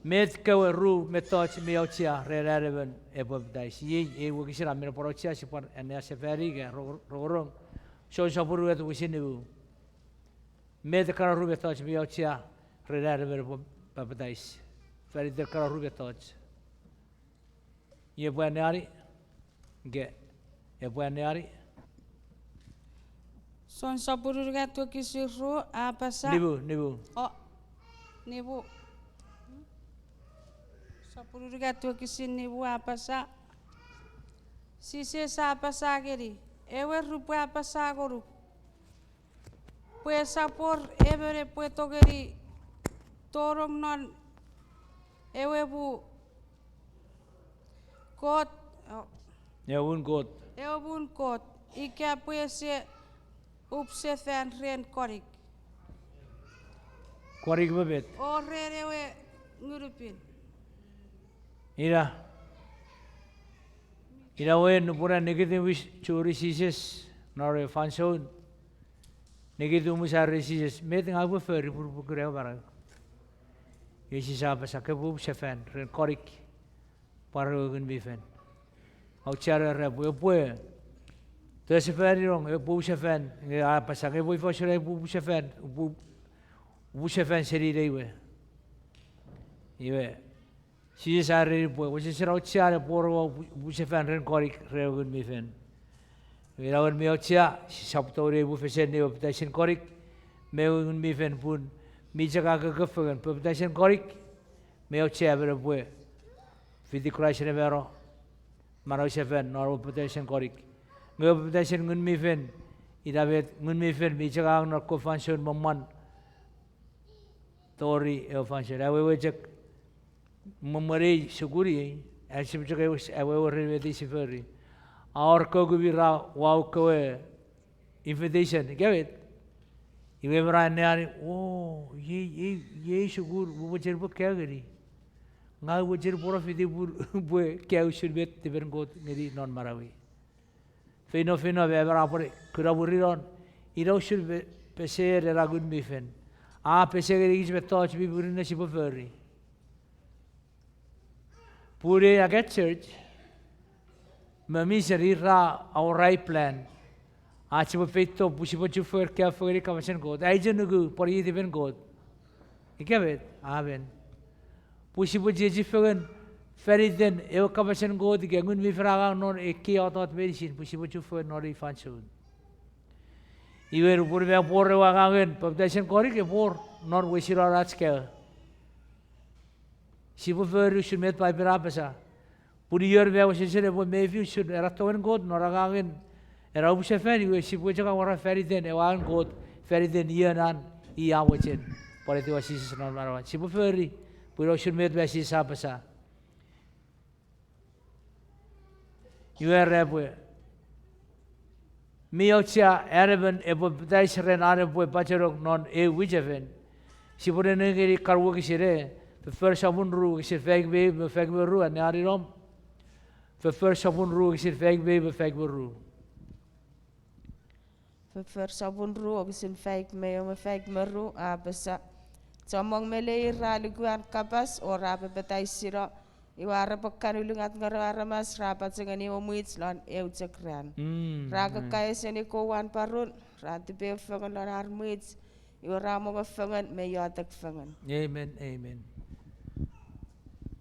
Met kewe ru mettoch mi auchea ren an emon epwe papatais? Iei ei wokisin a men pwan auchea, sipwe pwan anneasefani ika rongorong. Jon sopun unungat wokisin nimu. Met ekkana ru mettoch mi auchea ren an emon epwe papatais? Fan iten ekkana ru mettoch. Ie epwe anneani? Ika epwe anneani? Jon sopun unungat wokisin ru a apasa. Nimu, nimu. O, nimu. Sopun unungat wokisin nimu a apasa, Jises a apasa ngeni, ewer, upwe apasa ngonuk, pwe esap wor emon epwe tongeni tonong non ewe mu Kot, ewe muun Kot, ewe muun Kot, ika pwe ese up sefan ren konik. Konik me met? O ren ewe Ngun mi Pin. Ina. Ina we nupwen a nikitumus churi Jises non ewe fansoun, nikitumus a ereni Jises, met ngang upwe fori pun upwe kuna ewe manau? Iwe Jises a apasa, kopwe upwe sefan ren konik pwan ren ewe Ngun mi Fel. Auchean era pwe epwe, epwe sefani nong, epwe upwe sefan, nge a apasa, nge epwe ifa usun ai upwe upwe sefan, upwe, upwe sefan seni inei we? Iwe Jises a ereni pwe wesewesen auchean epwe wor ewe upwe, upwe sefan ren konik ren ewe Ngun mi Fel. Iwe ina we mi auchea, sisap tongeni upwe fesen ewe papataisen konik me ewe Ngun mi Fel pun mi chok a kokko fengen. Papataisen konik mi auchea emon epwe fiti Kraist ne mano, manausefan non ewe papataisen konik. Nge ewe papataisen Ngun mi Fel, ina met Ngun mi Fel mi chok angang non ekkewe fansoun me mwan tori ewe fansoun. Awewe chok, me mwen ei sukun ei, a sipwe chok awewe ren met ei sipwe fori. A wor ekkewe mi ra uwau ekkewe invitation, ika met? Iwe emon a anneani, o, iei, iei, iei sukun, upwe mochen upwe kaeo ngeni. Ngang upwe mochen upwe no fiti pun upwe kaeo usun met tipen Kot ngeni non manauei. Feino, feino, me emon a pwan kuna mwirin non, ina usun pe-, pesen ena Ngun mi Fel. A pese ngenikich mettoch mi murinno sipwe fori. Pun ei ika church me mission, ir ra awora plan ach sipwe feito pwe sipwe chufengen kaeo fengeni kapasen Kot. Ai chok nuku pwan iei tipen Kot. Ika met, amen. Pwe sipwe chiechi fengen faniten ewe kapasen Kot ika Ngun mi Fel a angang non ekkei otot meinisin pwe sipwe chufengen non ei fansoun. Iwe nupwen mi wor ewe angangen papataisen konik epwe wor non wesinon ach kaeo. Sipwe fori usun met Paipen a apasa. Pun ion mi wesewesen epwe mefi usun ena tongen Kot non angangen ena upwe sefan, iwe sipwe chok awora faniten ewe angangen Kot, faniten ienan i a mochen pwan etiwa Jises non manauan. Sipwe fori, pwe ina usun met Jises a apasa. Iwe era pwe mi auchea an emon epwe papatais ren an epwe pachenong non eu mwichefen. Sipwe nenengeni kan wokisin e, Foffor sopun ru wokisin faik me eu me faik me ru, anneani nom. Foffor sopun ru wokisin faik me eu me faik me ru. Foffor sopun ru wokisin faik me eu me faik me ru a apasa, chommong me leir ra luku an kapas o ra papataisino, iwe ar repwe kan ulungat ngeni aramas ra pachengeni ewe mwich lon eu chok ran. Ra kakaeo seni kowan parun, ra tipeu fengen lon ar mwich, iwe ra mongo fengen me iotek fengen. Amen, amen.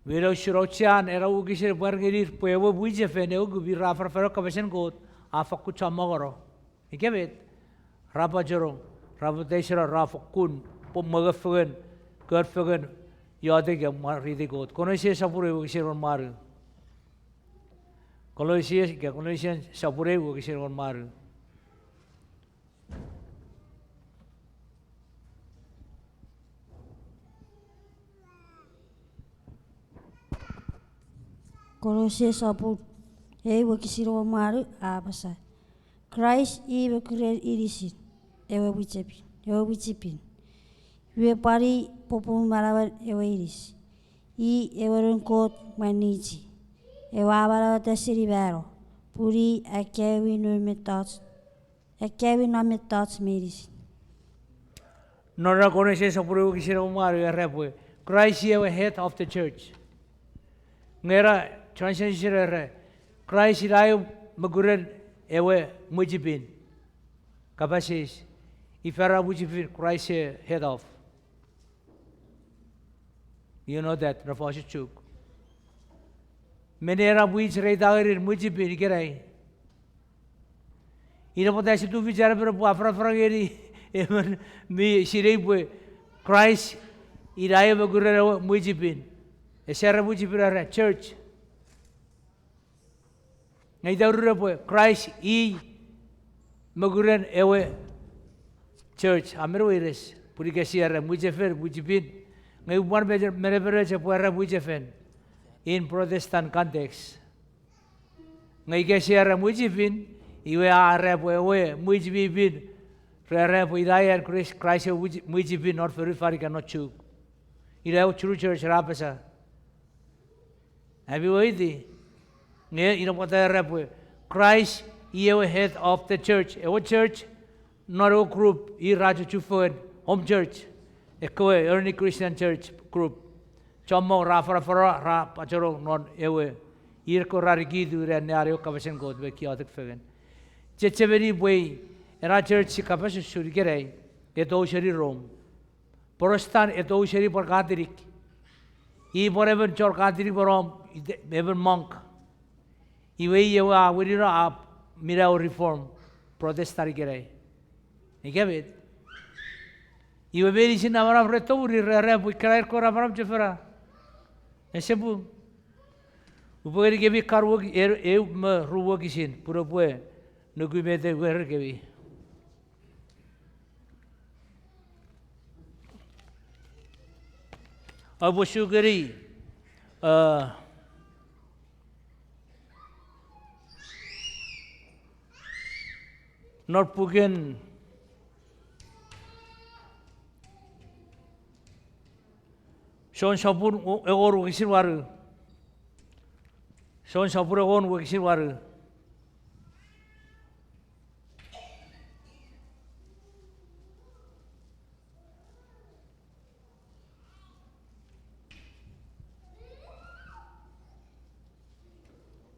Iwe ina usun auchean ena wokisin pwar ngenir pwe ewe mwichefen ewe ngu mi ra afanafana kapasen Kot a fakkun chommongono. Ika met, ra pachenong, ra papataiseno, ra fokkun pwe mongo fengen, kon fengen, iotek, mwareiti Kot. Kolose sopun eu wokisin engon me wanu. Kolose, ika Kolose sopun eu wokisin engon me wanu. Kolose sopun eu wokisin engon me wanu a apasa, Kraist i mokuren inisin ewe mwichepin, ewe mwichepin. Iwe pwan i popun manauen ewe inis. I ewe Noun Kot mwannichi, ewe a manaueta seni mano, pun i akkaewin non mettoch, akkaewin non mettoch meinisin. Non ena Kolose sopun eu wokisin engon me wanu era pwe Kraist i ewe head of the church. Nge ena translation era, Kraist ina eu mokuren ewe mwichepin. Kapas eis, ifa ena mwichepin Kraist e head of? You know that, non fosun Chuuk. Menni ena mwich ra ita ngenir mwichepin ikenai? Ina pwata ese tufich an epwe afanafana ngeni emon mi sinei pwe Kraist ina eu mokuren ewe mwichepin. Ese era mwichepin, era church. Nge ita ururun pwe Kraist i mokuren ewe church, a men weires, pun ika sia era mwichefen, mwichepin. Nge upwan menemenoch epwe era mwichefen in Protestant context. Nge ika sia era mwichepin, iwe a era pwe ewe mwich mi pin, ra era pwe ina an Kraist, Kraist ewe mwich, mwichepin non fonufan ika non Chuuk. Ina ewe true church ra apasa. Ami weweiti, Nge ina pwata era pwe Christ i ewe head of the church. Ewe church non ewe group, ir ra chuchufengen home church. Ekkewe Early Christian church group. Chommong ra afanafana, ra pachenong non ewe, ir ekkewe ra nikitu ren anneani ewe kapasen Kot me iotek fengen. Chechemeni pwe ena church si kapas usun ikenai, e tou seni Rome. Protestant e tou seni pwan Catholic. I pwan emon chon Catholic me nom, ite-, emon monk. Iwe i ewe a winino a minne ewe Reform, Protestant ikenai. Ika met? Iwe meinisin namanam re tongeni ra era pwe ikenai ekkewe namanam chofona. Ese pung. Upwe ngenikemi kan wok-, e-, eu me ru wokisin, pun oupwe nuku met ewe wer kemi. Aupwe sukeni, eh, non puken Jon sopun engon wokisin wanu. Jon sopun engon wokisin wanu.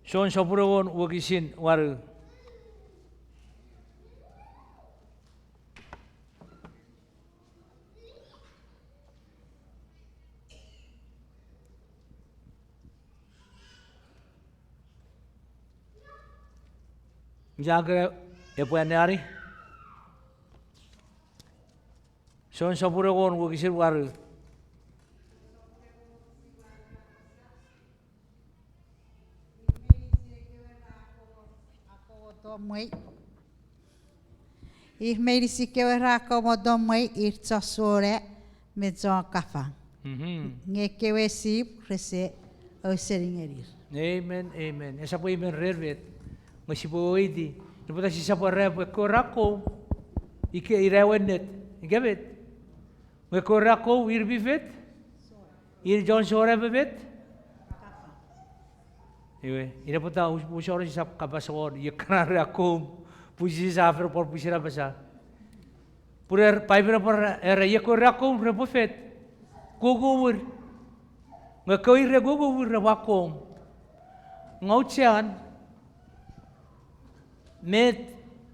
Jon sopun engon wokisin wanu. Iwe epwe anneani. Jon sopun engon wokisin wanu. Ir meinisin kewe ra akkomw otomwei, ir chon sona me chon kafang. Nge kewe sip rese ausening ngenir. Amen, amen. Esap amen ren met? Nge sipwe weweiti. Nupwen sisap era pwe ekkewe ra akkomw, ika ira ewe ennet, ika met? Nge ekkewe ra akkomw ir mi fet? Ir chon sona me met? Iwe, ina pwata us-, usun sisap kapas won ekkana ra akkomw, pun Jises a fen pwan pwisin apasa. Pun Paipen a pwan era ekkewe ra akkomw repwe fet? Kukkumir. Nge ekkewe ir re kukkumir repwe akkomw. Nge auchean, met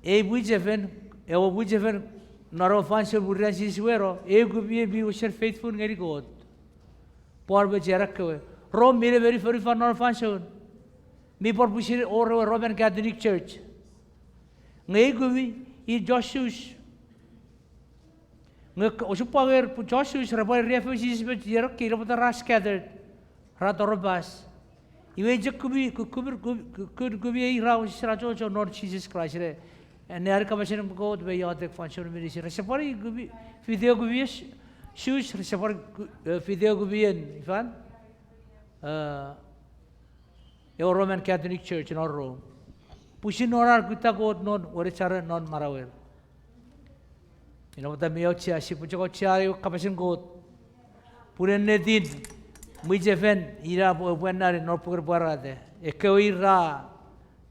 ei mwichefen, ewe mwichefen, non ewe fansoun mwirin an Jises weno, eu kopwe mi wesen faithful ngeni Kot. Pwan me chienan kewe. Rom mi nemeni fonufan non fansoun. Mi pwan pwisin wor ewe Roman Catholic Church. Nge eu kopwe, ir chon Jews. Nge osupwang nge pun chon Jews ra pwan riaffou Jises me chienan kewe, ina pwata ra scattered. Ra toropas. Iwe chok kopwe, ku-, kopwe, ku-, ku-, kopwe ei ra wesewesen achocho non Jises Kraist ne anneani kapasen Kot me iotek fansoun meinisin. Rese pwan kopwe, fite kopwe Jews, rese pwan, eh, fite kopwe en, ifan? Eh, ewe Roman Catholic Church non Rom. Pwisin non ar kutta Kot non wenecharen non manauer. Ina pwata mi auchea sipwe chok aucheani ewe kapasen Kot. Pun ennetin mwichefen ina pwe epwe anneani non puken Pwarata. Ekkewe ir ra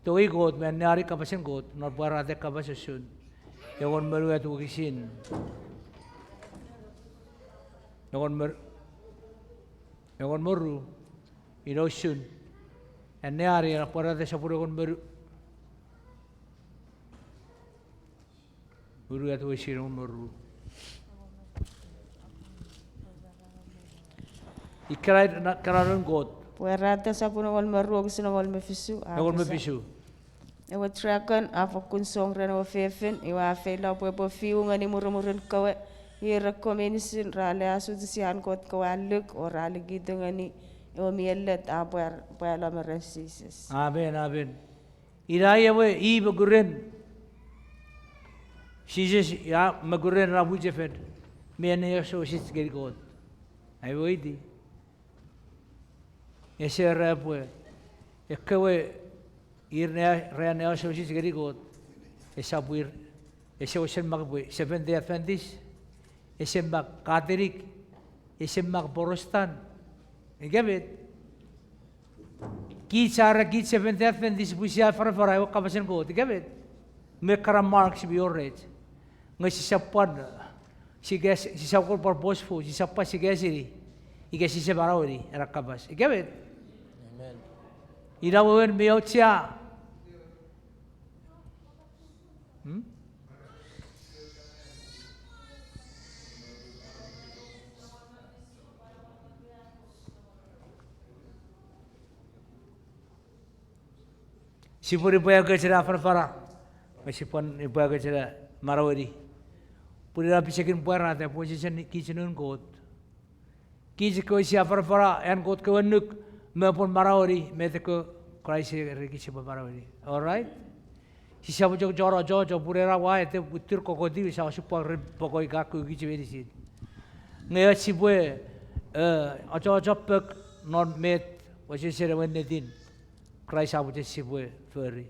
tongei Kot me anneani kapasen Kot non Pwarata kapas usun engon me unungat wokisin. Engon me, engon me ru. Ina usun. Anneani ena Pwarata sopun engon me ru. Unungat wokisin engon me ru. Ikenai na, kana noun Kot. Pwarata sopun engon me ru wokisin engon me fisu, a apasa, engon me fisu. Ewe dragon a fokkun song ren ewe fefin, iwe a feilo pwe epwe fiu ngeni mwirimwirin kewe, ir ekkewe meinisin ra aleasochisi an Kot kewe alluk, o ra likitu ngeni ewe mi ennet a pwa-, pwalo me ren Jises. Amen, amen. Ina ewe i mokuren Jises, a mokuren ena mwichefen, mi anneasochis ngeni Kot. Ai weweiti. Ese era pwe ekkewe ir ne, ra anneasochis ngeni Kot, esap ir, ese wesen mak pwe Seventh Day Adventist, ese mak Catholic, ese mak Protestant, ika met. Kich are kich Seventh-day Adventist pwe sia afanafana ewe kapasen Kot, ika met? Me ekkana marks mi wor rech. Nge sisap pwan, sisap kon pwan boastful, sisap pwan sikesini ika sise manaueni ena kapas, ika met? Ina wewen mi auchea. Sipwe nipwakoch ne afanafana, me sipwe nipwakoch ne manaueni. Pun ina pisekin pwarata pwe sise kich noun Kot. Kich kewe sia afanafana an Kot kewe annuk me pwan manaueni met ekkewe Kraist a ereni kich sipwe manaueni. All right? Sisap chok chon achocho pun ena ua ete pwitir kokotiw sia osupwang ren pokoi ka kukich meinisin. Nge ach sipwe, eh, achocho pok non met wesewesen ewe ennetin Kraist a mochen sipwe fori.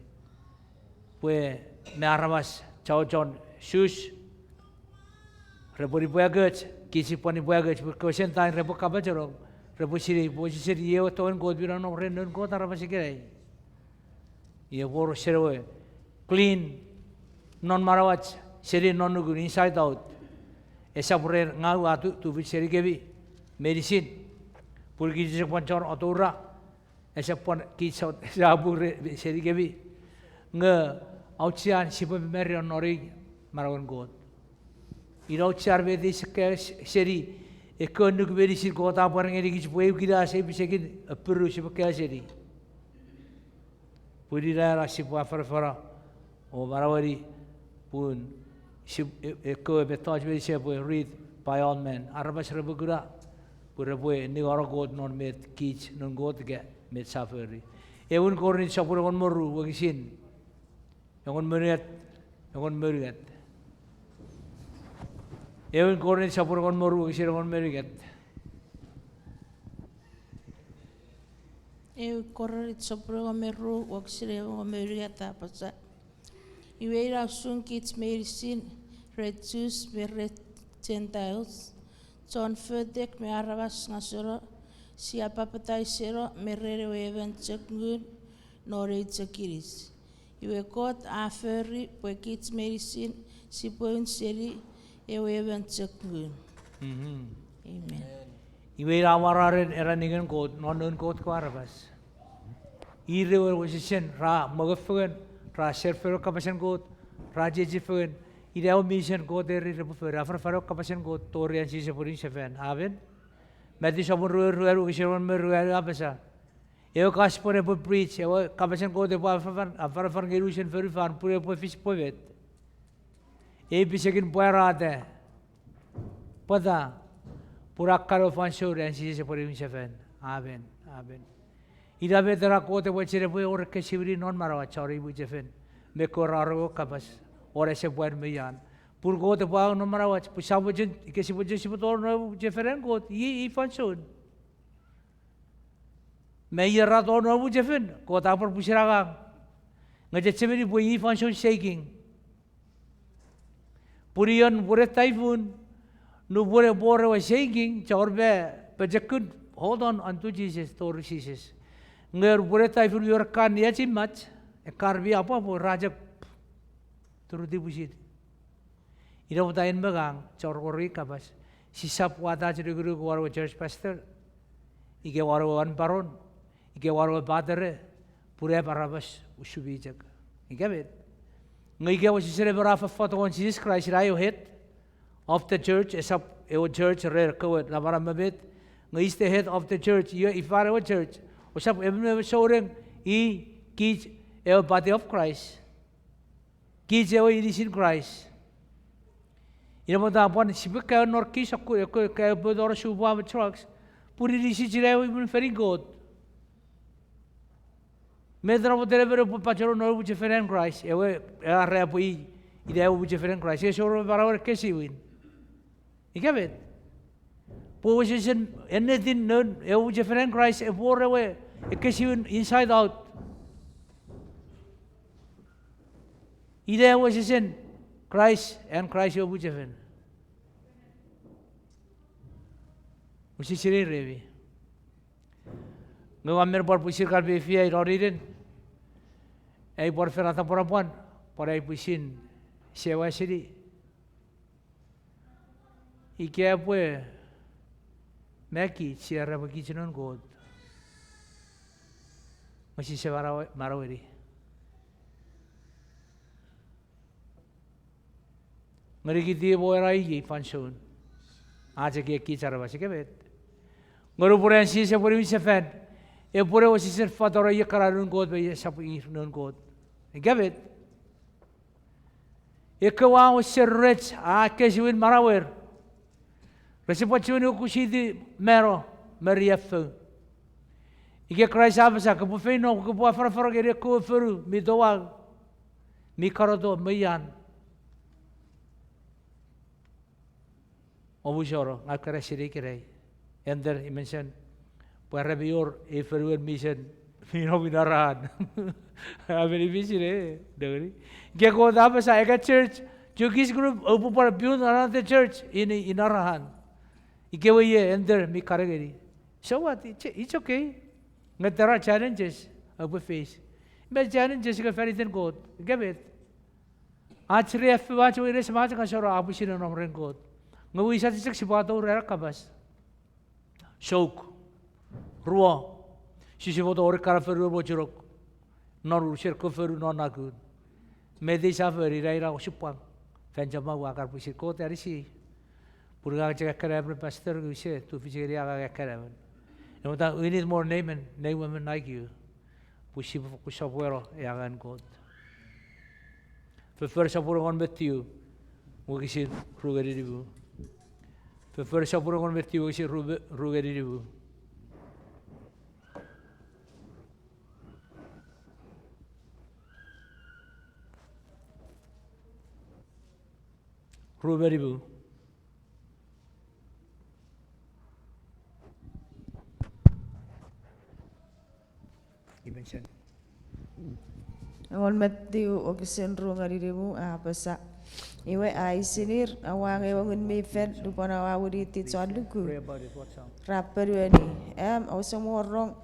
Pwe me aramas chon, chon Jus repwe nipwakoch, kich sipwe nipwakoch, pwe kewe Gentile repwe kapachenong, repwe sinei pwe wesewesen iei ewe tongen Kot mi nonnom ren noun Kot aramas ikenai. Iwe pwe wor seni ewe clean non manauach, seni non nukun, inside out. Esap ren ngau a tu, tufich seni kemi meinisin. Pun kich sise pwan chon atoura, esap pwan kich sot, esap pure seni kemi. Nge auchean sipwe mamarita non ei manauen Kot. Ina auchean met ei seke seni ekkewe annuk meinisin Kot a pwar ngenikich pwe eu kinas, ei pisekin appiru sipwe kaeo seni. Pun ina ena sipwe afanafana o manaueni, pun sip-, e-, ekkewe mettoch meinisin epwe read by all men. Aramas repwe kuna, pwe repwe ningeno Kot non met kich noun Kot ika met sia fori. Ewin Korint sopun engon me ru wokisin engon me unungat, engon me unungat. Ewin Korint sopun engon me ru wokisin engon me unungat. Ewin Korint sopun engon me ru wokisin engon me unungat a apasa: Iwe ina usun kich meinisin, re Jus me re Gentiles, chon fotek me aramas ngaseno, sia papataiseno me ren ewe emon chok ngun non eu chok inis. Iwe Kot a fori pwe kich meinisin sipwe un seni ewe emon chok ngun. Amen. Iwe ina amwararen ena ningen Kot non noun Kot kewe aramas. Ir ewe wesewesen ra mongo fengen, ra serve ewe kapasen Kot, ra chiechi fengen, ina ewe misen Kot a ereni repwe fori, afanafana ewe kapasen Kot tori an Jises epwe niwin sefan. Amen. Matthew sopun rue, ruanu, wokisin engon me ruanu a apasa: Ewe gospel epwe preach, ewe kapasen Kot epwe afanafan, afanafan ngeni unusen fonufan pun epwe fis pwe met? Ei pisekin pwarata. Pwata? Pun a kan ewe fansoun an Jises epwe niwin sefan. Amen. Amen. Ina met ena Kot epwe mochen epwe wor ekkesiwin non manauach chon ei mwichefen me ekkewe ra rong ewe kapas, won ese pwan me ian. Pun Kot epwe angang non manauach, pwe sia mochen, ika sipwe mochen sipwe tonong non ewe mwichefen an Kot, iei ei fansoun. Me ira ra tonong non mwichefen, Kot a pwan pwisin angang. Nge chechemeni pwe iei fansoun shaking. Pun ion pwene taifun, nupwen epwe wor ewe shaking, chon me pochokun, hold on unto Jesus, tori Jises. Nge pwene taifun mi wor ekkan niachi mach, ekkan mi apwapwa, ra chok turutiw pwisin. Ina pwata en me ngang chon rongorong ei kapas, sisap wata ach nukunuk won ewe church pastor, ika won ewe an paron, ika won ewe patere, pun am aramas usun mi chok. Ika met? Nge ika wesewesen emon a fofot won Jises Kraist, ina ewe head of the church, esap ewe church ren kewe namanam me met, nge is the head of the church, iwe ifan ewe church, esap emon me emon souneng, i, kich, ewe body of Christ. Kich ewe inisin Kraist. Ina pwata pwan sipwe kaeo non kich sokkun, ekkewe kaeo pwe tori supu me drugs, pun inisich ina ewe imwen fenin Kot. Met ena pwata emon epwe pacheno non ewe mwichefen an Kraist, ewe, are epwe i, ina ewe mwichefen an Kraist, ese wor manauen ekkesiwin. Ika met? Pwe wesewesen ennetin non ewe mwichefen an Kraist epwe wor ewe ekkesiwin inside out. Ina ewe wesewesen Kraist an Kraist ewe mwichefen. Use sinei remi. Nge ua men pwan pwisin kan pefiai non inen, ai pwan fen atapwanapwan, pwan ai pwisin sewa seni. Ika epwe, me kich sia era pwe kich noun Kot, nge sise manau-, manaueni. Nge nikiti mo ena iei fansoun, a chok ekieki aramas ika met. Nge nupwen an Jises epwe niwin sefan, epwe ne wesesen fatano iekana noun Kot me iesap ir noun Kot ika met. Ekkewe a wesen rech a ekkesiwin manauer. Rese pwan chiwen nuokusiti mano me riaffou. Ika Kraist a apasa, kopwe feino, kopwe afanafana ngeni ekkewe fonu mi toau, mi kanoto me ian. Omusano, ngang ua sinei ikenai, Elder Emerson, pwe ra mi wor ei fonuen mi sen, mi nom ina ran. A meni mi sinei, nengeni. Ika Kot a apasa, ika church, Chuukese group, oupwe pwan build another church in, ina ran. Ikewe ie, Elder, mi kan ngeni. So what? It's, it's okay. Nge there are challenges oupwe face. Me challenges ika fan iten Kot ika met. Ach riaffou, ach weires me ach ngaseno a pwisin nom ren Kot. Nge wisach chok sipwe atoura ena kapas. Souk. Ruo. Sise mwo tori ekkana fonu mochunok non unusen kewe fonu non nakun. Met ei sa fori, ina ina osupwang. Fan chommong ua kan pwisin Kot anisi. Pun ngang chok ekkana emon pastor, nge use tufich ngeni angang ekkana emon. Ina pwata we need more Naaman, Naaman like you. Pwe sipwe fokkun sopweno ei angangen Kot. Foffor sopun engon me tiu, wokisin ru ngeni nimu. Foffor sopun engon me tiu, wokisin ru me, ru ngeni nimu. Ru me nimu. Engon me tiu, wokisin ru ngeni nimu, a apasa: Iwe a eisinir, oua angei ewe Ngun mi Fel lupwen oua winiti chon luku? Ra ponueni, Am, ouse mwo rong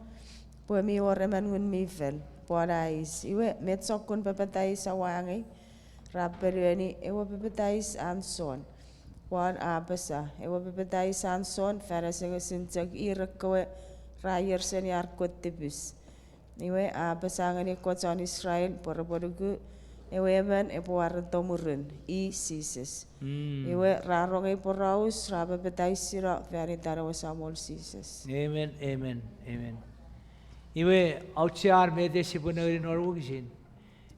pwe mi wor emon Ngun mi Fel. Pwan a eis, Iwe met sokkun papatais oua angei? Ra ponueni, Ewe papatais an Jon. Pwan a apasa, Ewe papatais an Jon fan asengesin chok ir ekkewe ra ier seni ar kewe tipis. Iwe a apasa ngeni ekkoch chon Israel pwe repwe nuku ewe emon epwe warato mwirin, i Jises. Iwe ra rong ei poraus, ra papataisino fan itan ewe Samol Jises. Amen, amen, amen. Iwe, auchean met sipwe nengeni non wokisin.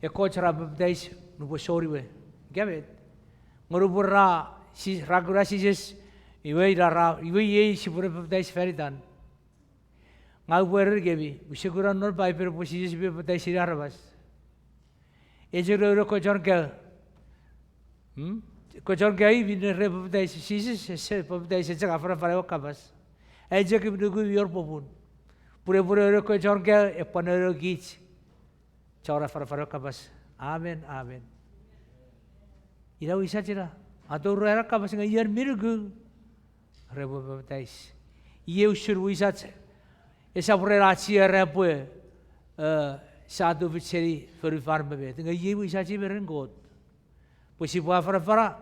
Ekkoch ra papatais nupwen soniwe. Ika met? Nge nupwen ra, si-, ra kuna Jises, iwe ina ra, iwe iei sipwe ne papatais fan itan. Ngang upwe erenikemi, use kuna non Paipen pwe Jises mi papatais ngeni aramas. Echok noun ekkoch chon kaeo. Ekkoch chon kaeo minne re papatais, Jises ese papatais, e chok afanafana ewe kapas. Ai chok nuku mi wor popun. Pun epwe noun ekkoch chon kaeo, epwe noun kich chon afanafana ewe kapas. Amen, amen. Ina wisach ina. Atoura ena kapas nge ion mi nuku, repwe papatais. Iei usun wisach, esap ren ach sia era pwe, eh, sia tufich seni fonufan me met. Nge iei wisach me ren Kot. Pwe sipwe afanafana,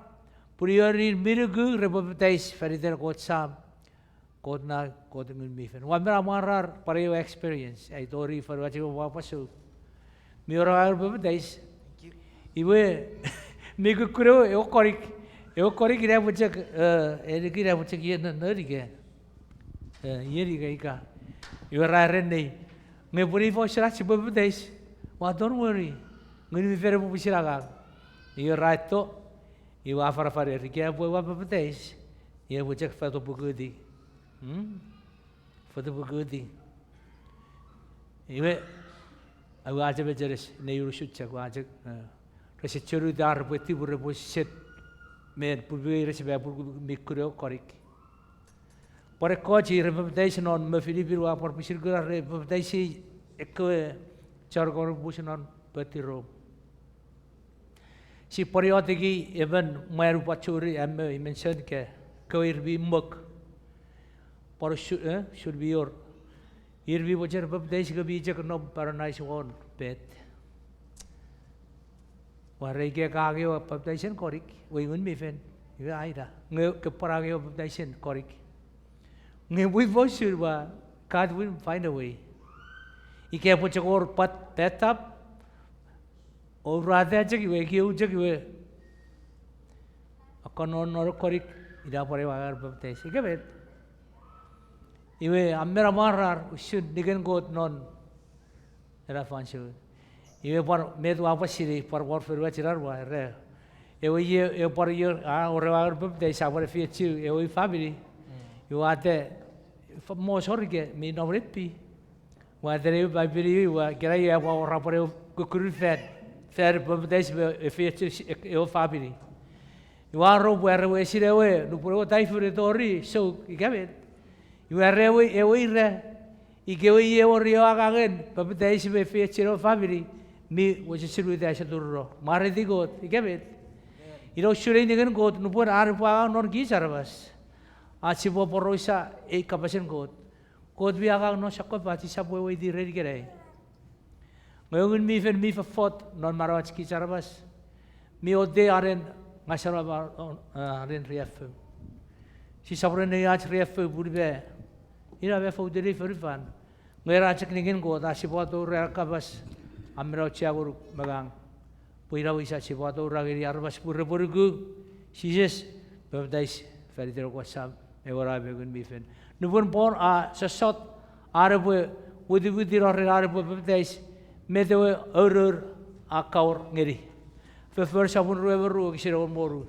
pun ionin mi nuku repwe papatais fan iten Kot Sam, Kot Nau, Kot Ngun mi Fel. Ua men amwarar pwan ewe experience, ai tori fonuach ewe ua pwan souk. Mi wor ewe papatais. Iwe, mi kukkun ewe, ewe konik, ewe konik ina epwe chok, eh, eniki ina epwe chok ie no-, nonika. Eh, ienike ika. Iwe ra ereniei, nge pwe ifa usun ach sipwe papatais? Ua, don't worry. Ngun mi Fel epwe pwisin angang. Iwe ra eto, iwe a afanafana, ika pwe ua papatais, iwe epwe chok fotopukuti. Fotopukuti. Iwe, aua chok mecheres, nei unusen chok, ua chok, eh, rese chon uta ar repwe tipur, repwe set men, pun pwe rese pwe pun mi kukkun ewe konik. Pwan ekkoch ir re papatais non, me Filipin ua pwan pwisin kuna re papataisi ekkewe chon konik pwisin non Petro. Sipwe pwan ioteki emon mwan upwe churi, am, eh, mention ke, kewe ir mi mok. Pwan usun, eh, usun mi wor. Ir mi mochen papatais nge mi chok nom paranais won pet. Ua rei ika ka angei ewe papataisen konik, ewe Ngun mi Fel, iwe a ina. Nge ke pwan angei ewe papataisen konik. Nge mwi fosun ua, God will find a way. Ika epwe chok wor bat-, bathtub, ourata chok iwe, ekieu chok iwe, akkom non, non konik, ina pwan ewe angangen papatais. Ika met. Iwe a men amwarar usun ningen Kot non ena fansoun. Iwe pwan met ua pwan sinei, pwan wor fonuach ina ua era, ewe ier, ewe pwan ier a wor ewe angangen papatais a pwan efeiochu ewe famini. Iwe ua te, f-, mosor ika mi nom nepi. Ua te ewe Paipen, iwe ua, ikenai ua wor pwan ewe kukkunun fan, fan papatais me efeiochu ewe famini. Iwe a rong pwe are wesin ewe, nupwen ewe taifun e tori souk ika met. Iwe are ewe, ewe ira, ikewe ie wor ewe angangen papatais me efeiochun ewe famini, mi wesewesen uta ese turuno. Mwareiti Kot ika met. Ina usun ei ningen Kot nupwen ar epwe angang non kich aramas, ach sipwe aporausa ei kapasen Kot. Kot mi angang non sokkofesen, sisap weweiti ren ikenai. Nge Ngun mi Fel mi fofot non manauach kich aramas, mi otei aren ngaseno, aren riaffou. Sisap ren nei ach riaffou pun me ina me fouteni fonufan. Nge ina chok ningen Kot, ach sipwe atoura ena kapas, a men auchea ngonuk me ngang. Pwe ina wis ach sipwe atoura ngeni aramas pwe repwe nuku Jises, papatais fan iten ewe Sam, ewe Nau me Ngun mi Fel. Nupwen Paul a sossot an epwe witiwiti non ren an epwe papatais, met ewe aurour a kawor ngeni? Foffor sopun rue me ru wokisin engon me wonu.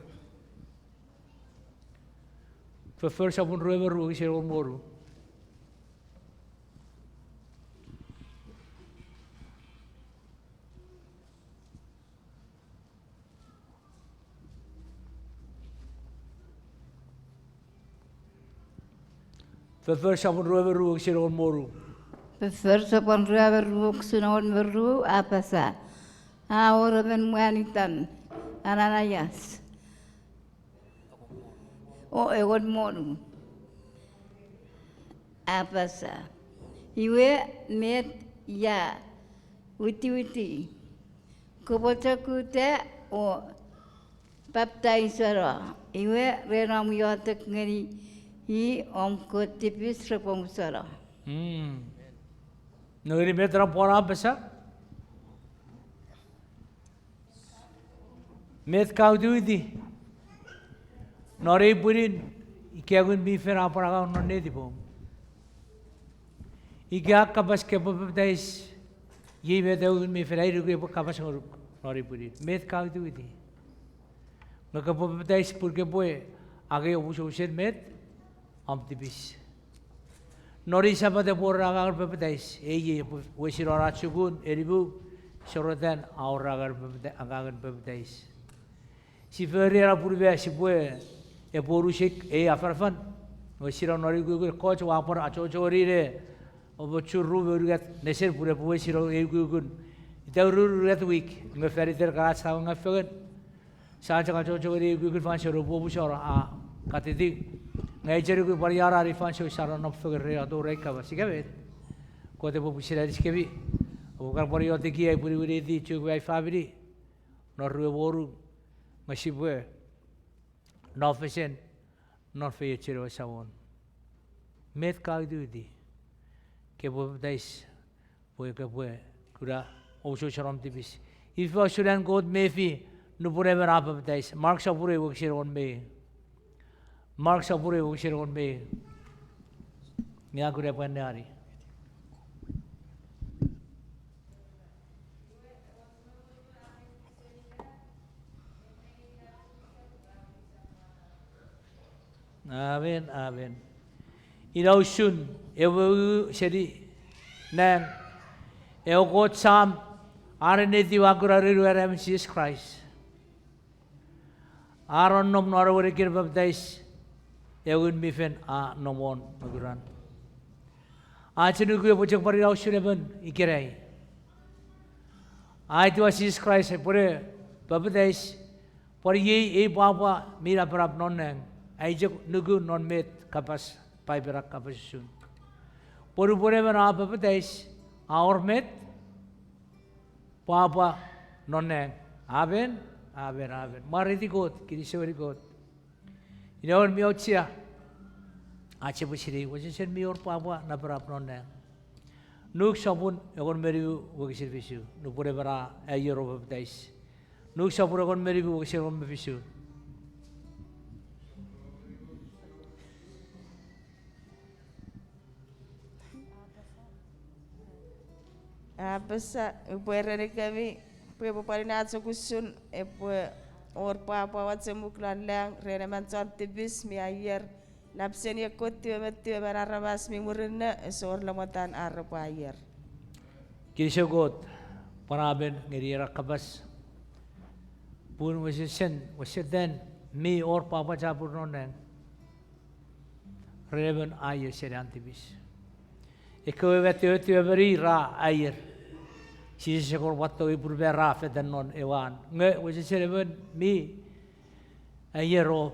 Foffor sopun rue me ru wokisin engon me wonu. Foffor sopun rue me ru wokisin engon me wonu. Foffor sopun rue me ru wokisin engon me ru a apasa, a wor emon mwan itan Ananias, o engon me wonu, a apasa, iwe met ia witiwiti, kopwe chok uta o paptaiseno, iwe ren om iotek ngeni i om kewe tipis repwe museno. Nengeni met ena pwan a apasa? Met ka witiwiti non ei pwinin ika Ngun mi Fel a pwan angang non netipom? Ika a kapas kopwe papatais, iei met ewe Ngun mi Fel a nuku epwe kapas ngonuk non ei pwinin. Met ka witiwiti? Nge kopwe papatais pun kopwe angei omusomusen met? Om tipis. Non ei Sapat epwe wor angangen papatais, ei epwe wesi non ach sukun, enimu, sorotan a wor angangen papata-, angangen papatais. Si fori ena pun me sipwe, epwe unusoch ei afanafan. Wesino non ukukun ekkoch ua pwan achocho ngeni ne, oupwe churi me unungat nesen pun epwe wesino ei ukukun. Ita ururungat wik, nge fan iten kan ach tawengau fengen, sia chok achocho ngeni ei ukukun fansoun oupwe omusano a katitiw. Nge ai chok nuku pwan ian ei fansoun sia nonnom fengen ren atoura ei kapas ika met. Kot epwe pwisin anisikemi. Oupwe kan pwan iotekiei pwe niwiniti chok me ai famini non rue me wonu, nge sipwe no fesen non feiochun ewe Samon. Met ka witiwiti kopwe papatais pwe kopwe kuna omusomusen om tipis? Ifa usun an Kot mefi nupwen emon a papatais? Mark sopun ew wokisin engon me, Mark sopun ew wokisin engon me, nge a kuna pwan anneani. Amen, amen. Ina usun ewe u seni nang, ewe Kot Sam, are netipan a kuna Noun we Anaemon Jises Kraist, a nonnom non ewe nekin papatais, ewe Ngun mi Fel a nom won mokuran. Ach nuku epwe chok pwan ina usun emon ikenai. A etiwa Jises Kraist epwene papatais, pwan iei ei pwapwa mi napanap non nang, ai chok nuku non met kapas Paipen a kapas usun. Pwe nupwen emon a papatais, a wor met? Pwapwa non nang. Amen, amen, amen. Mwareiti Kot, kinisou ngeni Kot. Ina ewe mi auchea, ach sipwe sinei wesewesen mi wor pwapwa napanap non nang. Nuk sopun engon me nimu wokisin fisu, nupwen emon a aier o papatais. Nuk sopun engon me nimu wokisin engon me fisu. A apasa, upwe erenikemi pwe epwe pwan ina chok usun epwe wor pwapwa wachemuk lon lang ren emon chon tipis mi aier, nap seni ekkewe tiwe me tiwe men aramas mi murinno ese wor lamotan ar repwe aier. Kinisou Kot, pwan amen ngeni ena kapas. Pun wesewesen, wesewesen mi wor pwapwa chapur non nang ren emon a aier seni an tipis. Ekkewe me tiwe, tiwe meni ra aier. Jises a kon wato ipur me ra fetan non ewe an. Nge wesewesen emon mi aier o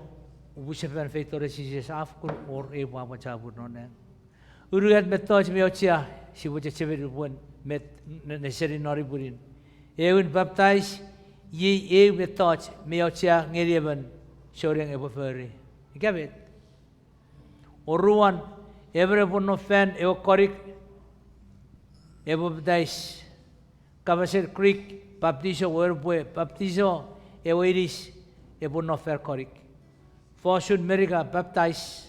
upusefan feito ren Jises a fokkun wor ei pwapwa chapur non nang. Unungat mettoch mi auchea sipwe chechemeni pwe met ne, neseni non ei pwinin. Ewin, papatais, iei eu mettoch mi auchea ngeni emon souneng epwe fori. Ika met? Oruan, emon epwe no fan ewe konik, epwe papatais. Kapasen Greek, baptizo, wewen pwe baptizo, ewe inis, epwe no fan konik. Fosun Merika, baptize,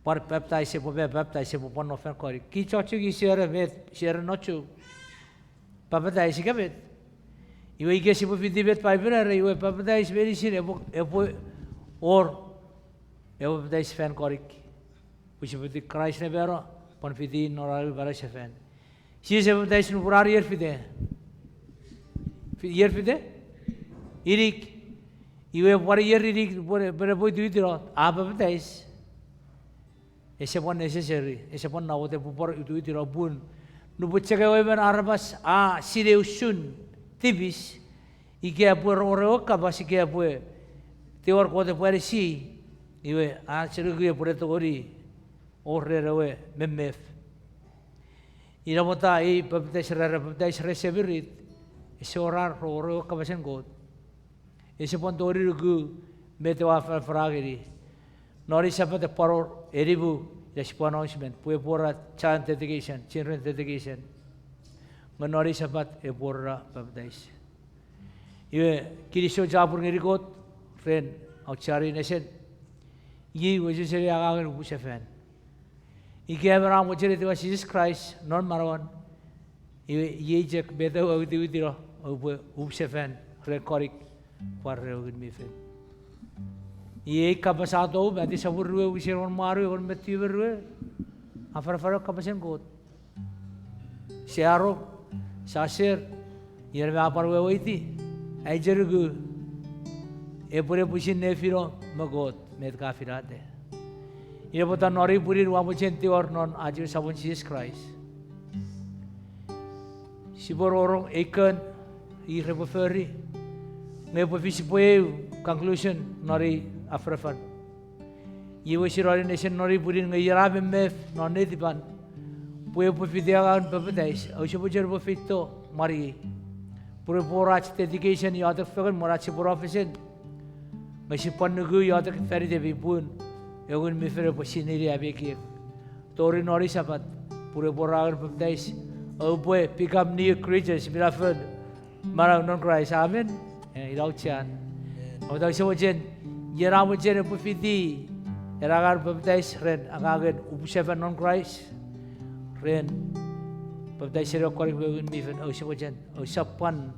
pwan baptize, epwe pwan baptize, epwe pwan no fan konik. Kich chok sia era met, sia era no chok. Papatais ika met. Iwe ika sipwe fiti met Paipen a era, iwe papatais meinisin epwe, epwe wor, epwe papatais fan konik. Pwe sipwe fiti Kraist ne mano, pwan fiti non an we manausefan. Jises a papatais nupwen an ier fite? Fi-, ier fite? Inik. Iwe pwan ier inik, pwe, pwe epwe witiwitino, a papatais. Ese pwan necessary, ese pwan namot epwe pwan witiwitino pun nupwen chok ewe emon aramas a sinei usun tipis, ika epwe wor ewe kapas, ika epwe, tori Kot epwe anisi, iwe a senuku epwe ne tongeni wor ren ewe memef. Ina pwata ei papatais, ra era papatais ren semirit, ese wor ar wor ewe kapasen Kot. Ese pwan tongeni nuku met ewe afanafan a ngeni. Non ei Sapat epwe pwan wor enimu, ina sipwe announcement, pwe epwe wor child dedication, children dedication. Nge non ei Sapat epwe wor papatais. Iwe, kinisou chapur ngeni Kot ren auchean ei nesen. Iei wesewesen angangen upusefan. Ika emon a mochen etiwa Jises Kraist non manauan, iwe iei chok met ua witiwitino, oupwe upusefan ren konik pwan ren ewe Ngun mi Fel. Iei kapas a tou, Matiu sopun rue, wokisin engon me wanu, engon me tiu me rue, afanafana kapasen Kot. Sia rong, sia ser, ion me a pwan weweiti, ai chenuku, epwe ne pwisin nefino me Kot met ka finata. Ina pwata non ei pwinin ua mochen tingor non ach we Samon Jises Kraist. Sipwe rongorong ei kon, ir repwe fori, nge epwe fis pwe eu conclusion non ei afanafan. Iwe sia rong nesen non ei pwinin nge ien a memef non netipan pwe epwe fiti angangen papatais, ouse mochen epwe feito mwarii. Pwe epwe wor ach dedication iotek fengen mwen ach sipwe no fesen. Nge sipwe pwan nuku iotek fan itemi pun ewe Ngun mi Fel epwe sinei ami ekiek. Tori non ei Sapat, pwe epwe wor angangen papatais, oupwe become new creatures, minafon manau non Kraist. Amen. E, ina auchean. Ota use mochen, ien a mochen epwe fiti ena angangen papatais ren angangen upusefan non Kraist, ren papatais seni ewe konik me Ngun mi Fel, ouse mochen, ousap pwan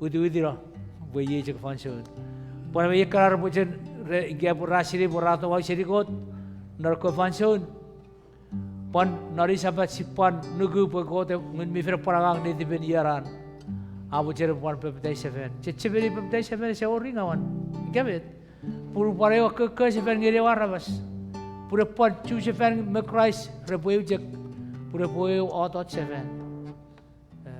witiwitino, pwe iei chok fansoun. Pwan me ekkana repwe mochen, re, ika pwe ra sinei pwe ra towau seni Kot non ekkewe fansoun, pwan non ei Sapat sipwe pwan nuku pwe Kot e Ngun mi Fel epwe pwan angang netipen ieran. A mochen epwe pwan papatais sefan. Chechemeni papatais sefan ese wor ngawan. Ika met? Pun pwan ew kokko sefan ngeni ew aramas. Pun epwe pwan chu sefan me Kraist repwe eu chok. Pun epwe eu otoch sefan. E,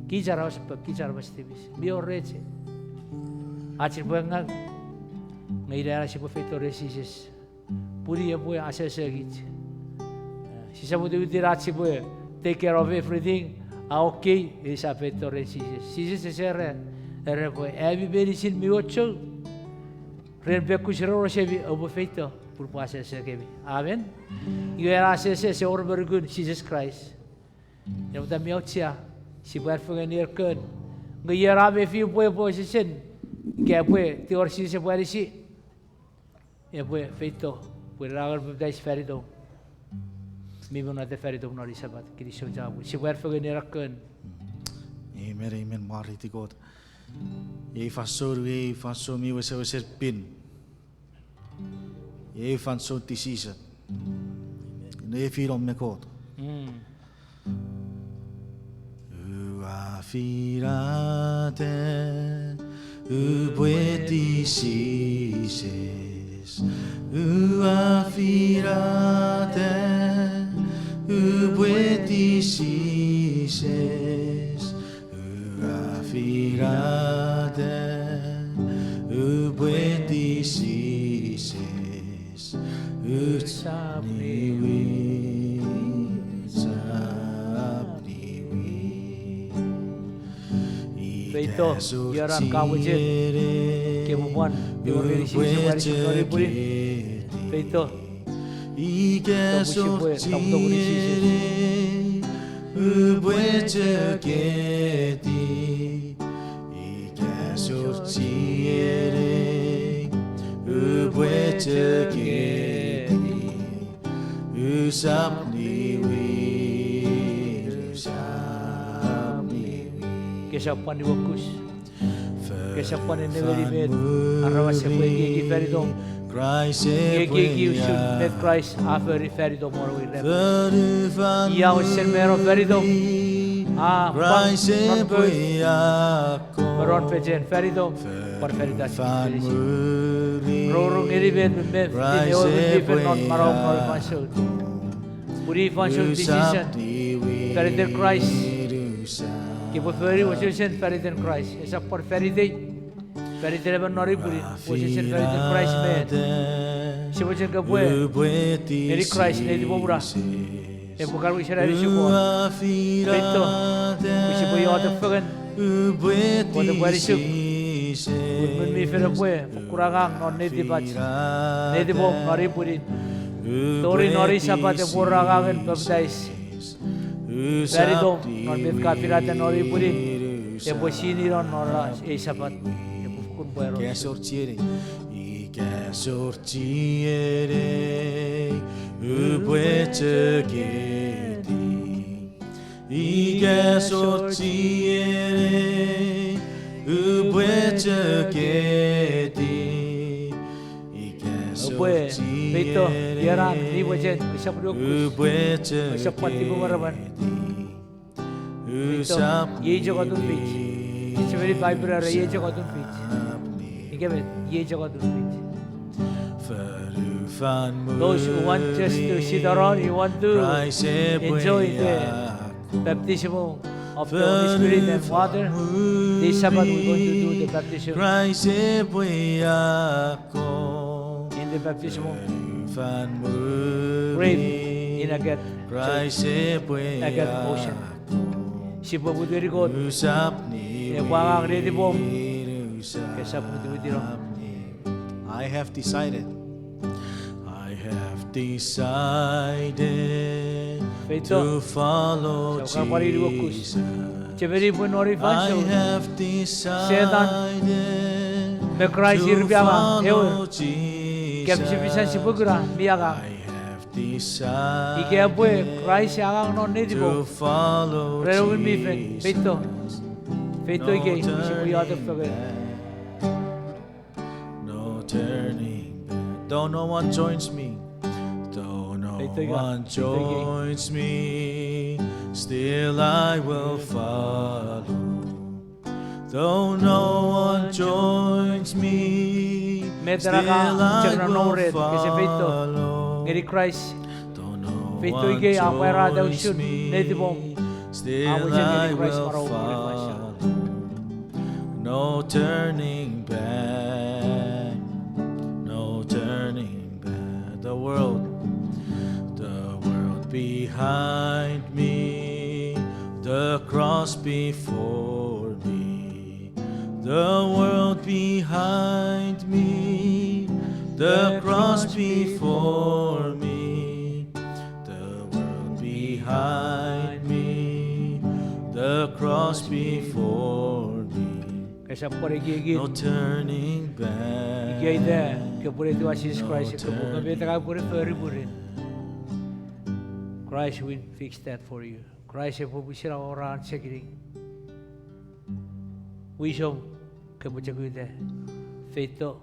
kich aramas pwe, kich aramas tipis. Mi wor rech ach sipwe ngang, nge ina ena sipwe feito ren Jises. pwini epwe asesekich. Sisap witiwiti ach sipwe take care of everything, a okay, ese feito ren Jises. Jises ese era, era pwe ami meinisin mi ochou, ren pekus rero semi oupwe feito pun upwe asesekemi. Amen. Iwe ena asese ese wor me nukun Jises Kraist. Ina pwata mi auchea sipwe an fengeni ei kon. Nge ion a mefi pwe epwe osesen, ika epwe tingor Jises epwe anisi, epwe feito pwe ren angangen papatais fan itom. Mi monata fan itom non ei Sapat, kinisou chapur. Sipwe an fengeni ei kon. Amen, amen, mwareiti Kot. Ei fansoun, ei fansoun mi wesewesen pin. Ei fansoun decision. Nefinom me Kot. Ua finata upwe eti Jises. Ua finata upwe eti Jises. Ua finata upwe eti Jises. Usap niwin, usap niwin. Feito, ieran ka mochen, kepwe pwan, ewe meinisin sipwe anisuk non ei pwinin. Feito, ika sipwe taputopuni Jises. Upwe chok eti, ika sor chienei, upwe chok eti, usap niwin, usap niwin. Kesap pwan niwokus. Kesap pwan enengeni met aramas epwe ekieki fan itom. Ekieki usun met Kraist a fori fan itom won ewe irapenges. I a wesen mano fan itom. A pwan non pwin me non pechen fan itom, pwan fan itach meinisin. Rongorong ngeni met me memefin ewe Ngun mi Fel non manauom non ei fansoun. Pwini fansoun decision fan iten Kraist. Kepwe fori wesewesen fan iten Kraist. Esap pwan fan itei, fan iten emon non ei pwinin, wesewesen fan iten Kraist me. Sipwe chok kopwe ngeni Kraist netipom na. Epwe kan wisen anisuk won. Feito, pwe sipwe iotek fengen. Kot epwe anisuk. Pun Ngun mi Fel epwe fokkun angang non netipach, netipom non ei pwinin. Tori non ei Sapat epwe wor angangen papatais fan itom non met ka finata non ei pwinin. Epwe sinino non ei Sapat. Epwe fokkun pwano. Ika sor chienei, upwe chok eti. Ika sor chienei, upwe chok eti. Ika sor chienei, upwe feito, ieran mi mochen, esap nuokus, esap pwan tipemwaramwar. Feito, iei chok atun fich. Chechemeni Paipen era iei chok atun fich. Ika met, iei chok atun fich. Those who want just to sit around, you want to enjoy the baptism of the Holy Spirit and water, this Sabbath we're going to do the baptism in the baptismal grave in Agad, Agad Ocean. Sipwe mut ngeni Kot, epwe angang netipom, kesap witiwiti no. I have decided, I have decided to follow Jesus. Feito, sa kan pwan niwokus. Chechemeni pwe non ei fansoun, Setan me Kraist ir mi angang, ewer, kapisepisan sipwe kuna mi angang. Ika epwe Kraist angang non netipom ren ewe Ngun mi Fel, feito. Feito ikei, sipwe iotek fengen. No turning back. Though no one joins me, though no one joins me, still I will follow. Though no one joins me, met ena ka chok nonnom ren, kese feito ngeni Kraist. Feito ikei a pwarata usun netipom, a mochen ngeni Kraist manauom. No turning back, no turning back. world, the world behind me, the cross before me, the world behind me, the cross before me, the world behind me, the cross before me. Kesap pwan ekieki. No turning back. Ikeita, kopwe etiwa Jises Kraist, kopwe metek pwe epwe fori pwinin. Christ will fix that for you. Kraist epwe pwisin awora an sekining. Wisom, kopwe chok uta. Feito,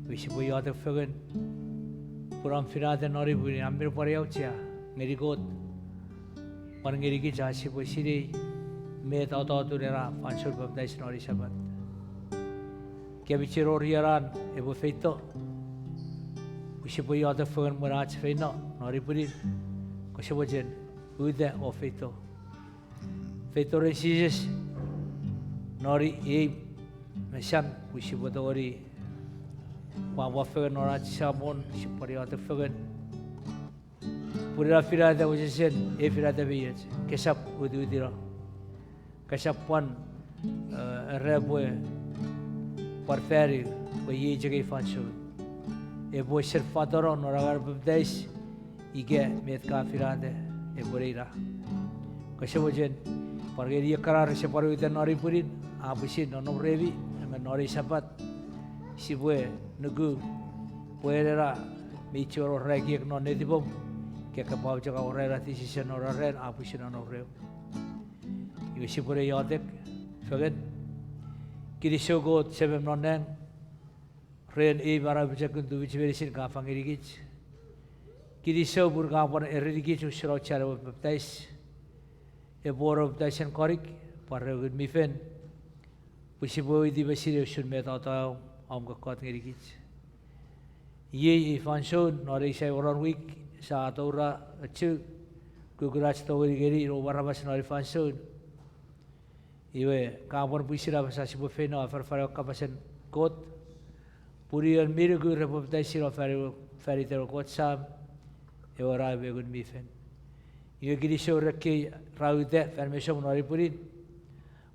pwe sipwe iotek fengen. Pun om finata non ei pwinin, a men pwan auchea ngeni Kot. Pwan ngenikich ach sipwe sinei met atotun ena fansoun papatais non ei Sapat. Ika mi chuen wor ienan epwe feito, pwe sipwe iotek fengen mwen ach feino non ei pwinin, kose mochen uta o feito. Feito ren Jises non ei mesan pwe sipwe tongeni pwapwa fengen non ach Samon, sipwe pwan iotek fengen. Pun ena finata wesewesen ei finata mi och, kesap witiwitino. Kesap pwan, eh, era pwe pwan fani pwe iei chok ei fansoun. Epwe sen fateno non angangen papatais, ika met ka finata epwe ne ina. Kose mochen, pwan ngeni ekkana rese pwan uta non ei pwinin, a pwisin nonnom remi, me non ei Sapat, sipwe nuku pwe ena mi chuen wor ekiek non netipom, ika kopwe chok awora ena decision non ena ran, a pwisin nonnom rem. Iwe sipwe ne iotek fengen. Kinisou Kot Semem non nang, ren ei manau pochokun tufich meinisin ka fang ngenikich. Kinisou pun ka pwan erenikich usun auchean ewe papatais. Epwe wor ewe papataisen konik, pwan ewe Ngun mi Fel, pwe sipwe witi me sinei usun met a to om kokkot ngenikich. Iei ei fansoun non ei sai wonon wik, sa atoura ochu, kukun ach tongeni ngeni noum aramas non ei fansoun. Iwe, ka pwan pwisin apasa sipwe feino afanafana ewe kapasen Kot, pun ion mi nuku repwe papataisino fan iten ewe Kot Sam, ewe Nau me Ngun mi Fel. Iwe kinisou ren ekkei ra uta fan mesom non ei pwinin.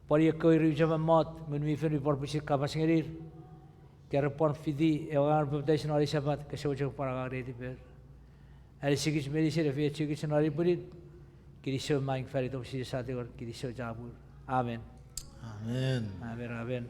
Pwan ekkewe ir mi chok mommot, Ngun mi Fel mi pwan pwisin kapas ngenir. Ika re pwan fiti ewe angangen papatais non ei Sapat, kose mochen pwan angang netiper. Anisikich meinisin, efeiochukich non ei pwinin. Kinisou maing fan itom Jises a tingor, kinisou chapur. Amen. Amen. Amen, amen.